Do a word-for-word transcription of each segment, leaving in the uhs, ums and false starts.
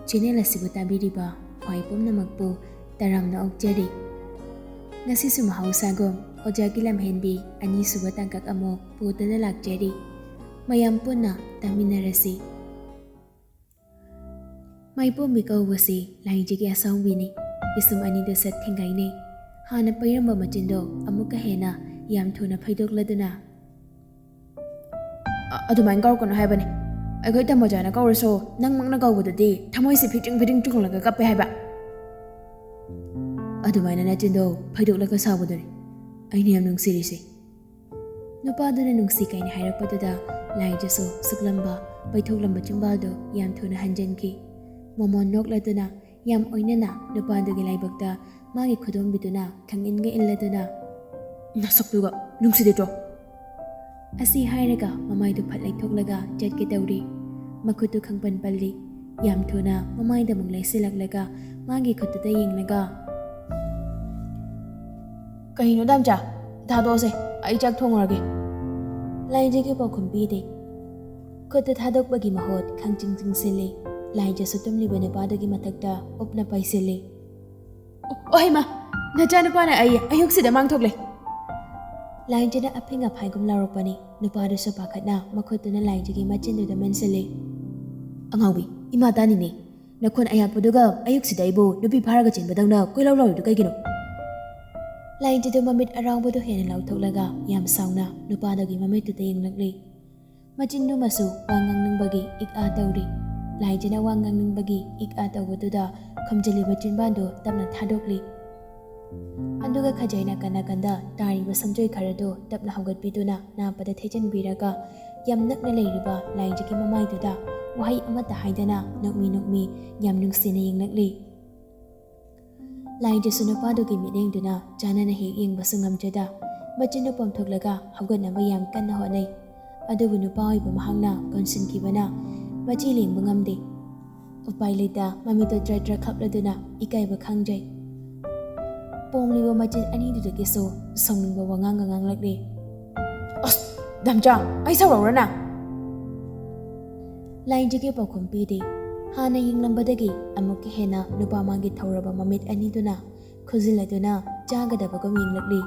Channel ꯑꯁꯤꯕꯨ ꯇꯥꯕꯤꯔꯤꯕ ꯈ꯭ꯋꯥꯏ ꯄꯨꯝꯅꯃꯛꯄꯨ ꯇꯔꯥꯝꯅ ꯑꯣꯛꯆꯔꯤ꯫ ꯉꯁꯤꯁꯨ ꯃꯍꯧꯁꯥꯒꯨꯝ ꯑꯣꯖꯥꯒꯤ ꯂꯝꯍꯦꯟꯕꯤ ꯑꯅꯤꯁꯨꯕ ꯇꯥꯡꯀꯛ ꯑꯃꯨꯛ ꯄꯨꯗꯨꯅ ꯂꯥꯛꯆꯔꯤ꯫ ꯃꯌꯥꯝ ꯄꯨꯟꯅ ꯇꯥꯃꯤꯟꯅꯔꯁꯤ꯫ ꯃꯥꯏꯄꯣꯝꯕꯤ ꯀꯧꯕꯁꯤ ꯂꯥꯏꯖꯒꯤ ꯑꯁꯥꯎꯕꯤꯅꯤ꯫ ꯄꯤꯁꯨꯝ ꯑꯅꯤꯗꯨ ꯁꯠ ꯊꯤꯡꯒꯥꯏꯅꯩ꯫ ꯍꯥꯟꯅ ꯄꯩꯔꯝꯕ ꯃꯆꯤꯟꯗꯣ ꯑꯃꯨꯛꯀ ꯍꯦꯟꯅ ꯌꯥꯝ ꯊꯨꯅ ꯐꯩꯗꯣꯛꯂꯗꯨꯅ, "ꯑ-, ꯑꯗꯨꯃꯥꯏꯅ ꯀꯧꯔꯛꯀꯅꯨ ꯍꯥꯏꯕꯅꯤ꯫ ꯑꯩꯈꯣꯏ ꯇꯃꯣꯆꯥꯅ ꯀꯧꯔꯁꯨ ꯅꯪꯃꯛꯅ ꯀꯧꯕꯗꯨꯗꯤ ꯊꯃꯣꯏꯁꯦ ꯐꯤꯇ꯭ꯔꯤꯡ ꯐꯤꯇ꯭ꯔꯤꯡ ꯆꯣꯡꯂꯒ ꯀꯞꯄꯦ ꯍꯥꯏꯕ꯫ ꯑꯗꯨꯃꯥꯏꯅ ꯅꯆꯤꯟꯗꯣ ꯐꯩꯗꯣꯛꯂꯒ ꯁꯥꯎꯕꯗꯨꯅꯤ ꯑꯩꯅ ꯌꯥꯝ ꯅꯨꯡꯁꯤꯔꯤꯁꯦ꯫" ꯅꯨꯄꯥꯗꯨꯅ ꯅꯨꯡꯁꯤ ꯀꯥꯏꯅ ꯍꯥꯏꯔꯛꯄꯗꯨꯗ ꯂꯥꯏꯖꯁꯨ ꯁꯨꯛꯂꯝꯕ, ꯄꯩꯊꯣꯛꯂꯝꯕ ꯆꯤꯝꯕꯥꯜꯗꯨ ꯌꯥꯝ ꯊꯨꯅ ꯍꯟꯖꯤꯟꯈꯤ꯫ ꯃꯣꯃꯣꯟ ꯅꯣꯛꯂꯗꯨꯅ ꯌꯥꯝ ꯑꯣꯏꯅꯅ ꯅꯨꯄꯥꯗꯨꯒꯤ ꯂꯥꯏꯕꯛꯇ ꯃꯥꯒꯤ ꯈꯨꯗꯣꯝꯕꯤꯗꯨꯅ ꯈꯪꯏꯟꯒ ꯏꯜꯂꯗꯨꯅ, "ꯅꯁꯛꯇꯨꯒ ꯅꯨꯡꯁꯤꯗꯦꯗꯣ!" ꯑꯁꯤ ꯍꯥꯏꯔꯒ ꯃꯃꯥꯏꯗꯨ ꯐꯠ ꯂꯩꯊꯣꯛꯂꯒ ꯆꯠꯀꯦ ꯇꯧꯔꯤ꯫ ꯃꯈꯨꯠꯇꯨ ꯈꯪꯄꯟ ꯄꯜꯂꯤ꯫ ꯌꯥꯝ ꯊꯨꯅ ꯃꯃꯥꯏꯗ ꯑꯃꯨꯛ ꯂꯩꯁꯤꯜꯂꯛꯂꯒ ꯃꯥꯒꯤ ꯈꯨꯠꯇꯨꯗ ꯌꯦꯡꯂꯒ, "ꯀꯩꯅꯣ ꯗꯥꯝꯆꯥ? ꯊꯥꯗꯣꯛꯑꯁꯦ, ꯑꯩ ꯆꯥꯛ ꯊꯣꯡꯉꯨꯔꯒꯦ꯫" ꯂꯥꯏꯖꯒꯤ ꯄꯥꯎꯈꯨꯝ ꯄꯤꯗꯦ꯫ ꯈꯨꯠꯇꯨ ꯊꯥꯗꯣꯛꯄꯒꯤ ꯃꯍꯨꯠ ꯈꯪꯆꯤꯡ ꯆꯤꯡꯁꯤꯜꯂꯤ꯫ ꯂꯥꯏꯖꯁꯨ ꯇꯨꯝꯂꯤꯕ ꯅꯨꯄꯥꯗꯨꯒꯤ ꯃꯊꯛꯇ ꯎꯞꯅ ꯄꯥꯏꯁꯤꯜꯂꯤ꯫ "ꯑꯣ, ꯑꯣ ꯍꯩꯃꯥ! ꯅꯆꯥꯅꯨꯄꯥꯅ ꯑꯩ ꯑꯌꯨꯛꯁꯤꯗ ꯃꯥꯡꯊꯣꯛꯂꯦ!" ꯂꯥꯏꯖꯅ ꯑꯐꯤꯡ ꯑꯐꯥꯏꯒꯨꯝ ꯂꯥꯎꯔꯛꯄꯅꯤ꯫ ꯅꯨꯄꯥꯗꯨꯁꯨ ꯄꯥꯈꯠꯅ ꯃꯈꯨꯠꯇꯨꯅ ꯂꯥꯏꯖꯒꯤ ꯃꯆꯤꯟꯗꯨꯗ ꯃꯦꯟꯁꯤꯜꯂꯤ꯫ "ꯑꯉꯥꯎꯕꯤ, ꯏꯃꯥ ꯇꯥꯅꯤꯅꯦ꯫ ꯅꯈꯣꯟ ꯑꯌꯥꯛꯄꯗꯨꯒ ꯑꯌꯨꯛꯁꯤꯗ ꯑꯩꯕꯨ ꯅꯨꯄꯤ ꯐꯥꯔꯒ ꯆꯦꯟꯕꯗꯧꯅ ꯀꯣꯏꯂꯥꯎ ꯂꯥꯎꯔꯤꯗꯨ ꯀꯩꯒꯤꯅꯣ?" ꯂꯥꯏꯖꯗꯨ ꯃꯃꯤꯠ ꯑꯔꯥꯎꯕꯗꯨ ꯍꯦꯟꯅ ꯂꯥꯎꯊꯣꯛꯂꯒ ꯌꯥꯝ ꯁꯥꯎꯅ ꯅꯨꯄꯥꯗꯨꯒꯤ ꯃꯃꯤꯠꯇꯨꯗ ꯌꯦꯡꯂꯛꯂꯤ꯫ ꯃꯆꯤꯟꯗꯨꯃꯁꯨ ꯋꯥ ꯉꯥꯡꯅꯤꯡꯕꯒꯤ ꯏꯛ ꯑꯥ ꯇꯧꯔꯤ꯫ ꯂꯥꯏꯖꯅ ꯋꯥ ꯉꯥꯡꯅꯤꯡꯕꯒꯤ ꯏꯛ ꯑꯥ ꯇꯧꯕꯗꯨꯗ ꯈꯨꯝꯖꯤꯜꯂꯤꯕ ꯆꯤꯟꯕꯥꯟꯗꯨ ꯇꯞꯅ ꯊꯥꯗꯣꯛꯂꯤ꯫ ꯑꯗꯨꯒ ꯈꯖꯩ ꯅꯥꯀꯟ ꯅꯥꯀꯟꯗ ꯇꯥꯔꯤꯕ ꯁꯝꯖꯣꯏ ꯈꯔꯗꯨ ꯇꯞꯅ ꯍꯧꯒꯠꯄꯤꯗꯨꯅ ꯅꯥꯞꯄꯗ ꯊꯦꯠꯆꯤꯟꯕꯤꯔꯒ ꯌꯥꯝ ꯅꯛꯅ ꯂꯩꯔꯤꯕ ꯂꯥꯏꯖꯒꯤ ꯃꯃꯥꯏꯗꯨꯗ ꯋꯥꯍꯩ ꯑꯃꯠꯇ ꯍꯥꯏꯗꯅ ꯅꯣꯛꯃꯤ ꯅꯣꯛꯃꯤ ꯌꯥꯝ ꯅꯨꯡꯁꯤꯅ ꯌꯦꯡꯂꯛꯂꯤ꯫ ꯂꯥꯏꯖꯁꯨ ꯅꯨꯄꯥꯗꯨꯒꯤ ꯃꯤꯠꯌꯦꯡꯗꯨꯅ ꯆꯥꯟꯅꯅ ꯍꯦꯛ ꯌꯦꯡꯕꯁꯨ ꯉꯝꯖꯗ ꯃꯆꯤꯟꯗꯨ ꯄꯣꯝꯊꯣꯛꯂꯒ ꯍꯧꯒꯠꯅꯕ ꯌꯥꯝ ꯀꯟꯅ ꯍꯣꯠꯅꯩ꯫ ꯑꯗꯨꯕꯨ ꯅꯨꯄꯥ ꯑꯣꯏꯕ ꯃꯍꯥꯛꯅ ꯀꯣꯟꯁꯤꯟꯈꯤꯕꯅ ꯃꯆꯤ ꯂꯦꯡꯕ ꯉꯝꯗꯦ꯫ ꯎꯄꯥꯏ ꯂꯩꯇ ꯃꯃꯤꯠꯇꯨ ꯇ꯭ꯔ ꯇ꯭ꯔ ꯈꯞꯂꯗꯨꯅ ꯏꯀꯥꯏꯕ ꯈꯪꯖꯩ꯫ ꯄꯣꯝꯂꯤꯕ ꯃꯆꯤꯟ ꯑꯅꯤꯗꯨꯗꯒꯤꯁꯨ ꯁꯥꯎꯅꯤꯡꯕ ꯋꯥꯉꯥꯡꯒ ꯉꯥꯡꯂꯛꯂꯤ꯫ "ꯑꯁ, ꯗꯥꯝꯆꯥ, ꯑꯩ ꯁꯥꯎꯔꯧꯔꯅ?" ꯂꯥꯏꯖꯒꯤ ꯄꯥꯎꯈꯨꯝ ꯄꯤꯗꯦ꯫ ꯍꯥꯟꯅ ꯌꯦꯡꯂꯝꯕꯗꯒꯤ ꯑꯃꯨꯛꯀ ꯍꯦꯟꯅ ꯅꯨꯄꯥ ꯃꯥꯒꯤ ꯊꯧꯔꯕ ꯃꯃꯤꯠ ꯑꯅꯤꯗꯨꯅ ꯈꯨꯖꯤꯜꯂꯗꯨꯅ ꯆꯥꯒꯗꯕꯒꯨꯝ ꯌꯦꯡꯂꯛꯂꯤ꯫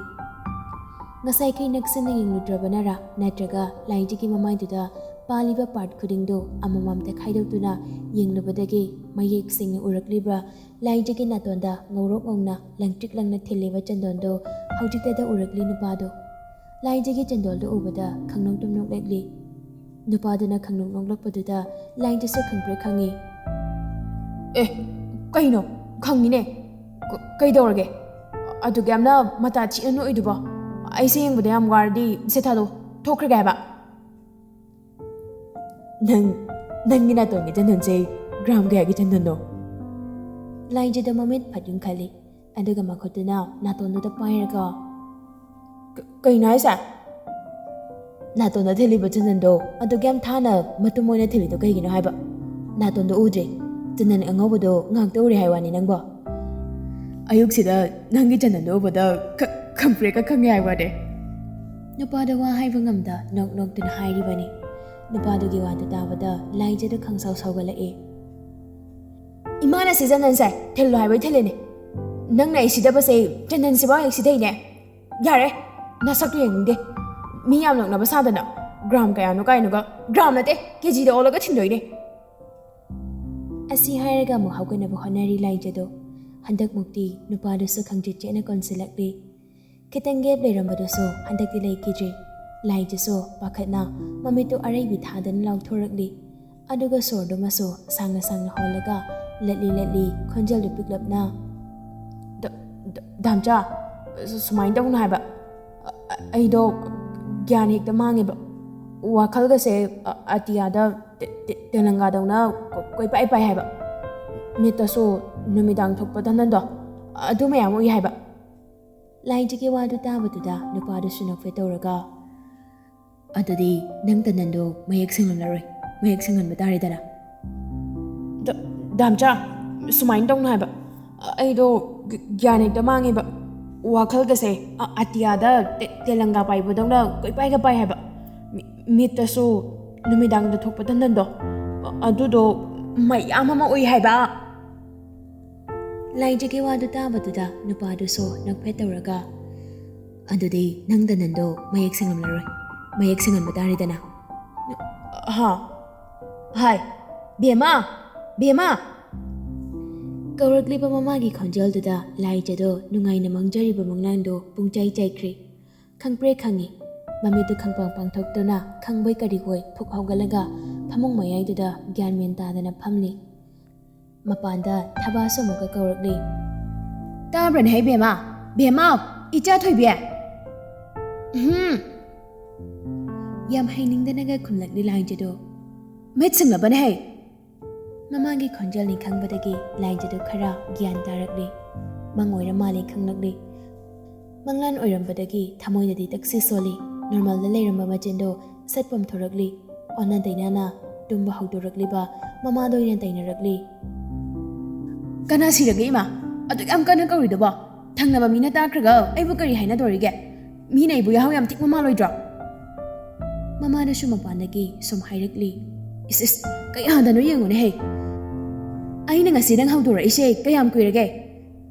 ꯉꯁꯥꯏꯈꯩ ꯅꯛꯁꯟꯅ ꯌꯦꯡꯂꯨꯗ꯭ꯔꯕꯅꯔꯥ, ꯅꯠꯇ꯭ꯔꯒ ꯂꯥꯏꯖꯒꯤ ꯃꯃꯥꯏꯗꯨꯗ ꯄꯥꯜꯂꯤꯕ ꯄꯥꯔꯠ ꯈꯨꯗꯤꯡꯗꯨ ꯑꯃꯃꯝꯇ ꯈꯥꯏꯗꯣꯛꯇꯨꯅ ꯌꯦꯡꯂꯨꯕꯗꯒꯤ ꯃꯌꯦꯛ ꯁꯦꯡꯅ ꯎꯔꯛꯂꯤꯕ꯭ꯔꯥ, ꯂꯥꯏꯖꯒꯤ ꯅꯥꯇꯣꯟꯗ ꯉꯧꯔꯣꯛ ꯉꯧꯅ ꯂꯪꯇ꯭ꯔꯤꯛ ꯂꯪꯅ ꯊꯤꯜꯂꯤꯕ ꯆꯟꯗꯣꯟꯗꯣ ꯍꯧꯖꯤꯛꯇꯗ ꯎꯔꯛꯂꯤ ꯅꯨꯄꯥꯗꯣ꯫ ꯂꯥꯏꯖꯒꯤ ꯆꯟꯗꯣꯜꯗꯨ ꯎꯕꯗ ꯈꯪꯅꯣꯛ ꯇꯨꯝꯅꯣꯛꯂꯛꯂꯤ꯫ ꯅꯨꯄꯥꯗꯨꯅ ꯈꯪꯅꯣꯛ ꯅꯣꯛꯂꯛꯄꯗꯨꯗ ꯂꯥꯏꯖꯁꯨ ꯈꯪꯄ꯭ꯔꯦꯛ ꯈꯪꯉꯤ꯫ "ꯑꯦ, ꯀꯩꯅꯣ? ꯈꯪꯉꯤꯅꯦ꯫ ꯀ-, ꯀꯩꯗꯧꯔꯒꯦ? ꯑꯗꯨꯒ ꯌꯥꯝꯅ ꯃꯇꯥ ꯊꯤꯅ ꯅꯣꯛꯏꯗꯨꯕꯣ? ꯑꯩꯁꯦ ꯌꯦꯡꯕꯗ ꯌꯥꯝ ꯋꯥꯔꯗꯤ ꯁꯦ ꯊꯥꯗꯣꯛ, ꯊꯣꯛꯈ꯭ꯔꯒꯦ ꯍꯥꯏꯕ?" "ꯅꯪ, ꯅꯪꯒꯤ ꯅꯥꯇꯣꯟꯒꯤ ꯆꯟꯗꯣꯟꯁꯦ ꯒ꯭ꯔꯥꯝ ꯀꯌꯥꯒꯤ ꯆꯟꯗꯣꯟꯅꯣ?" ꯂꯥꯏꯖꯗ ꯃꯃꯤꯠ ꯐꯠ ꯌꯨꯡꯈꯠꯂꯤ꯫ ꯑꯗꯨꯒ ꯃꯈꯨꯠꯇꯨꯅ ꯅꯥꯇꯣꯟꯗꯨꯗ ꯄꯥꯏꯔꯒ, "ꯀ-, ꯀꯩꯅꯣ ꯍꯥꯏꯁꯦ?" "ꯅꯥꯇꯣꯟꯗ ꯊꯤꯜꯂꯤꯕ ꯆꯟꯗꯣꯟꯗꯣ ꯑꯗꯨꯛ ꯌꯥꯝ ꯊꯥꯅ ꯃꯇꯨꯝ ꯑꯣꯏꯅ ꯊꯤꯜꯂꯤꯗꯣ ꯀꯩꯒꯤꯅꯣ ꯍꯥꯏꯕ? ꯅꯥꯇꯣꯟꯗꯣ ꯎꯗ꯭ꯔꯤ? ꯆꯟꯗꯣꯟ ꯑꯉꯧꯕꯗꯣ ꯉꯥꯛꯇ ꯎꯔꯦ ꯍꯥꯏ ꯋꯥꯅꯤ ꯅꯪꯕꯣ꯫ ꯑꯌꯨꯛꯁꯤꯗ ꯅꯪꯒꯤ ꯆꯟꯗꯣꯟꯗꯣ ꯎꯕꯗ ꯈ-, ꯈꯪꯄ꯭ꯔꯦꯛꯀ ꯈꯪꯉꯦ ꯍꯥꯏ ꯋꯥꯅꯦ꯫" ꯅꯨꯄꯥꯗꯣ ꯋꯥ ꯍꯥꯏꯕ ꯉꯝꯗ ꯅꯣꯛ ꯅꯣꯛꯇꯨꯅ ꯍꯥꯏꯔꯤꯕꯅꯤ꯫ ꯅꯨꯄꯥꯗꯨꯒꯤ ꯋꯥꯗꯨ ꯇꯥꯕꯗ ꯂꯥꯏꯖꯗ ꯈꯪꯁꯥꯎ ꯁꯥꯎꯒꯠꯂꯛꯏ꯫ "ꯏꯃꯥꯅ ꯁꯤ ꯆꯟꯗꯣꯟꯁꯦ ꯊꯤꯜꯂꯨ ꯍꯥꯏꯕꯩ ꯊꯤꯜꯂꯤꯅꯦ꯫ ꯅꯪꯅ ꯑꯩ ꯁꯤꯗꯕꯁꯦ ꯆꯟꯗꯣꯟꯁꯤꯐꯥꯎ ꯍꯦꯛ ꯁꯤꯊꯩꯅꯦ꯫ ꯌꯥꯔꯦ, ꯅꯁꯛꯇꯨ ꯌꯦꯡꯅꯤꯡꯗꯦ꯫ ꯃꯤ ꯌꯥꯝ ꯅꯣꯛꯅꯕ ꯁꯥꯗꯅ꯫ ꯒ꯭ꯔꯥꯝ ꯀꯌꯥꯅꯣ ꯀꯥꯏꯅꯒ꯫ ꯒ꯭ꯔꯥꯝ ꯅꯠꯇꯦ, ꯀꯦꯖꯤꯗ ꯑꯣꯜꯂꯒ ꯊꯤꯟꯗꯣꯏꯅꯦ꯫" ꯑꯁꯤ ꯍꯥꯏꯔꯒ ꯑꯃꯨꯛ ꯍꯧꯒꯠꯅꯕ ꯍꯣꯠꯅꯔꯤ ꯂꯥꯏꯖꯗꯣ꯫ ꯍꯟꯗꯛꯃꯨꯛꯇꯤ ꯅꯨꯄꯥꯗꯨꯁꯨ ꯈꯪꯆꯦꯠ ꯆꯦꯠꯅ ꯀꯣꯟꯁꯤꯜꯂꯛꯂꯤ꯫ ꯈꯤꯇꯪ ꯒꯦꯞ ꯂꯩꯔꯝꯕꯗꯨꯁꯨ ꯍꯟꯗꯛꯇꯤ ꯂꯩꯈꯤꯗ꯭ꯔꯦ꯫ ꯂꯥꯏꯖꯁꯨ ꯄꯥꯈꯠꯅ ꯃꯃꯤꯠꯇꯨ ꯑꯔꯩꯕꯤ ꯊꯥꯗꯅ ꯂꯥꯎꯊꯣꯔꯛꯂꯤ꯫ ꯑꯗꯨꯒ ꯁꯣꯔꯗꯨꯃꯁꯨ ꯁꯥꯡꯅ ꯁꯥꯡꯅ ꯍꯣꯜꯂꯒ ꯂꯠꯂꯤ ꯂꯠꯂꯤ ꯈꯣꯟꯖꯦꯜꯗꯨ ꯄꯤꯛꯂꯞꯅ, "ꯗ-, ꯗ-, ꯗꯥꯝꯆꯥ, ꯁꯨ-, ꯁꯨꯃꯥꯏꯅ ꯇꯧꯅꯨ ꯍꯥꯏꯕ꯫ ꯑ-, ꯑ-, ꯑꯩꯗꯣ ꯒ꯭ꯌꯥꯟ ꯍꯦꯛꯇ ꯃꯥꯡꯉꯦꯕ꯫ ꯋꯥꯈꯜꯒꯁꯦ, ꯑ-, ꯑꯇꯤꯌꯥꯗ ꯇꯦ-, ꯇꯦ-, ꯇꯦꯂꯪꯒꯥꯗꯧꯅ ꯀꯣ-, ꯀꯣꯏꯄꯥꯏ ꯄꯥꯏ ꯍꯥꯏꯕ꯫ ꯃꯤꯠꯇꯁꯨ ꯅꯨꯃꯤꯗꯥꯡ ꯊꯣꯛꯄ ꯇꯟꯗꯟꯗꯣ, ꯑꯗꯨ ꯃꯌꯥꯝ ꯎꯏ ꯍꯥꯏꯕ꯫" ꯂꯥꯏꯖꯒꯤ ꯋꯥꯗꯨ ꯇꯥꯕꯗꯨꯗ ꯅꯨꯄꯥꯗꯨꯁꯨ ꯅꯣꯛꯐꯦꯠ ꯇꯧꯔꯒ, "ꯑꯗꯨꯗꯤ ꯅꯪ ꯇꯟꯗꯟꯗꯣ ꯃꯌꯦꯛ ꯁꯦꯡꯍꯜꯂꯔꯣꯏ, ꯃꯌꯦꯛ ꯁꯦꯡꯍꯟꯕ ꯇꯥꯔꯦꯗꯅ꯫" "ꯗ-, ꯗꯥꯝꯆꯥ, ꯁꯨꯃꯥꯏꯅ ꯇꯧꯅꯨ ꯍꯥꯏꯕ꯫ ꯑꯩꯗꯣ ꯒ-, ꯒ꯭ꯌꯥꯟ ꯍꯦꯛꯇ ꯃꯥꯡꯉꯦꯕ꯫ ꯋꯥꯈꯜꯒꯁꯦ ꯑ-, ꯑꯇꯤꯌꯥꯗ ꯇꯦ-, ꯇꯦꯂꯪꯒꯥ ꯄꯥꯏꯕꯗꯧꯅ ꯀꯣꯏꯄꯥꯏꯒ ꯄꯥꯏ ꯍꯥꯏꯕ꯫ ꯃꯤ-, ꯃꯤꯠꯇꯁꯨ ꯅꯨꯃꯤꯗꯥꯡꯗ ꯊꯣꯛꯄ ꯇꯟꯗꯟꯗꯣ, ꯑ-, ꯑꯗꯨꯗꯣ ꯃꯌꯥꯝ ꯑꯃ ꯎꯏ ꯍꯥꯏꯕ꯫ ꯂꯥꯏꯖꯒꯤ ꯋꯥꯗꯨ ꯇꯥꯕꯗꯨꯗ ꯅꯨꯄꯥꯗꯨꯁꯨ ꯅꯣꯛꯐꯦꯠ ꯇꯧꯔꯒ, "ꯑꯗꯨꯗꯤ ꯅꯪ ꯗꯅꯟꯗꯣ ꯃꯌꯦꯛ ꯁꯦꯡꯉꯝꯂꯔꯣꯏ, ꯃꯌꯦꯛ ꯁꯦꯡꯍꯟꯕ ꯇꯥꯔꯦꯗꯅ꯫" "ꯍꯥ? ꯍꯥꯏ, ꯕꯦꯝꯃ! ꯕꯦꯝꯃ!" ꯀꯧꯔꯛꯂꯤꯕ ꯃꯃꯥꯒꯤ ꯈꯣꯟꯖꯦꯜꯗꯨꯗ ꯂꯥꯏꯖꯗꯣ ꯅꯨꯡꯉꯥꯏꯅ ꯃꯪꯖꯔꯤꯕ ꯃꯪꯂꯥꯟꯗꯣ ꯄꯨꯡꯆꯥꯏ ꯆꯥꯏꯈ꯭ꯔꯦ꯫ ꯈꯪꯄ꯭ꯔꯦ ꯈꯪꯉꯤ꯫ ꯃꯃꯤꯠꯇꯨ ꯈꯪꯄꯥꯡ ꯄꯥꯡꯊꯣꯛꯇꯨꯅ ꯈꯪꯕꯣꯏ ꯀꯔꯤꯕꯣꯏ ꯐꯨꯛ ꯍꯧꯒꯠꯂꯒ ꯐꯃꯨꯡ ꯃꯌꯥꯏꯗꯨꯗ ꯒ꯭ꯌꯥꯟ ꯃꯦꯟ ꯇꯥꯗꯅ ꯐꯝꯂꯤ꯫ ꯃꯄꯥꯟꯗ ꯊꯕꯥꯁꯨ ꯑꯃꯨꯛꯀ ꯀꯧꯔꯛꯂꯤ꯫ "ꯇꯥꯕ꯭ꯔꯅꯦ ꯍꯩ ꯕꯦꯝꯃ? ꯕꯦꯝꯃ! ꯏꯆꯥ ꯊꯣꯏꯕꯤ!" "ꯎꯝ!" ꯌꯥꯝ ꯍꯩꯅꯤꯡꯗꯅꯒ ꯈꯨꯝꯂꯛꯂꯤ ꯂꯥꯏꯖꯗꯣ꯫ "ꯃꯤꯠ ꯁꯤꯡꯂꯕꯅꯦ ꯍꯩ!" ꯃꯃꯥꯒꯤ ꯈꯣꯟꯖꯦꯜꯅꯤ ꯈꯪꯕꯗꯒꯤ ꯂꯥꯏꯖꯗꯨ ꯈꯔ ꯒ꯭ꯌꯥꯟ ꯇꯥꯔꯛꯂꯤ꯫ ꯃꯪ ꯑꯣꯏꯔ ꯃꯥꯜꯂꯦ ꯈꯪꯂꯛꯂꯤ꯫ ꯃꯪꯂꯥꯟ ꯑꯣꯏꯔꯝꯕꯗꯒꯤ ꯊꯃꯣꯏꯗꯗꯤ ꯇꯛꯁꯤ ꯁꯣꯜꯂꯤ꯫ ꯅꯣꯔꯃꯦꯜꯗ ꯂꯩꯔꯝꯕ ꯃꯆꯤꯟꯗꯣ ꯁꯠ ꯄꯣꯝꯊꯣꯔꯛꯂꯤ꯫ ꯑꯣꯟꯅ ꯇꯩꯅꯅ ꯇꯨꯝꯕ ꯍꯧꯗꯣꯔꯛꯂꯤꯕ ꯃꯃꯥꯗ ꯑꯣꯏꯅ ꯇꯩꯅꯔꯛꯂꯤ꯫ "ꯀꯅꯥ ꯁꯤꯔꯒꯦ ꯏꯃꯥ? ꯑꯗꯨꯛ ꯌꯥꯝ ꯀꯟꯅ ꯀꯧꯔꯤꯗꯨꯕꯣ? ꯊꯪꯅꯕ ꯃꯤꯅ ꯇꯥꯈ꯭ꯔꯒ ꯑꯩꯕꯨ ꯀꯔꯤ ꯍꯥꯏꯅꯗꯣꯔꯤꯒꯦ? ꯃꯤꯅ ꯑꯩꯕꯨ ꯌꯥꯍꯧ ꯌꯥꯝ ꯊꯦꯡꯕ ꯃꯥꯜꯂꯣꯏꯗ꯭ꯔꯣ?" ꯃꯃꯥꯅꯁꯨ ꯃꯄꯥꯟꯗꯒꯤ ꯁꯨꯝ ꯍꯥꯏꯔꯛꯂꯤ꯫ "ꯏꯁ, ꯏꯁ, ꯀꯌꯥꯗꯅꯣ ꯌꯦꯡꯉꯨꯅꯦ ꯍꯦ꯫ ꯑꯩꯅ ꯉꯁꯤ ꯅꯪ ꯍꯧꯗꯣꯔꯛꯏꯁꯦ ꯀꯌꯥꯝ ꯀꯨꯏꯔꯒꯦ?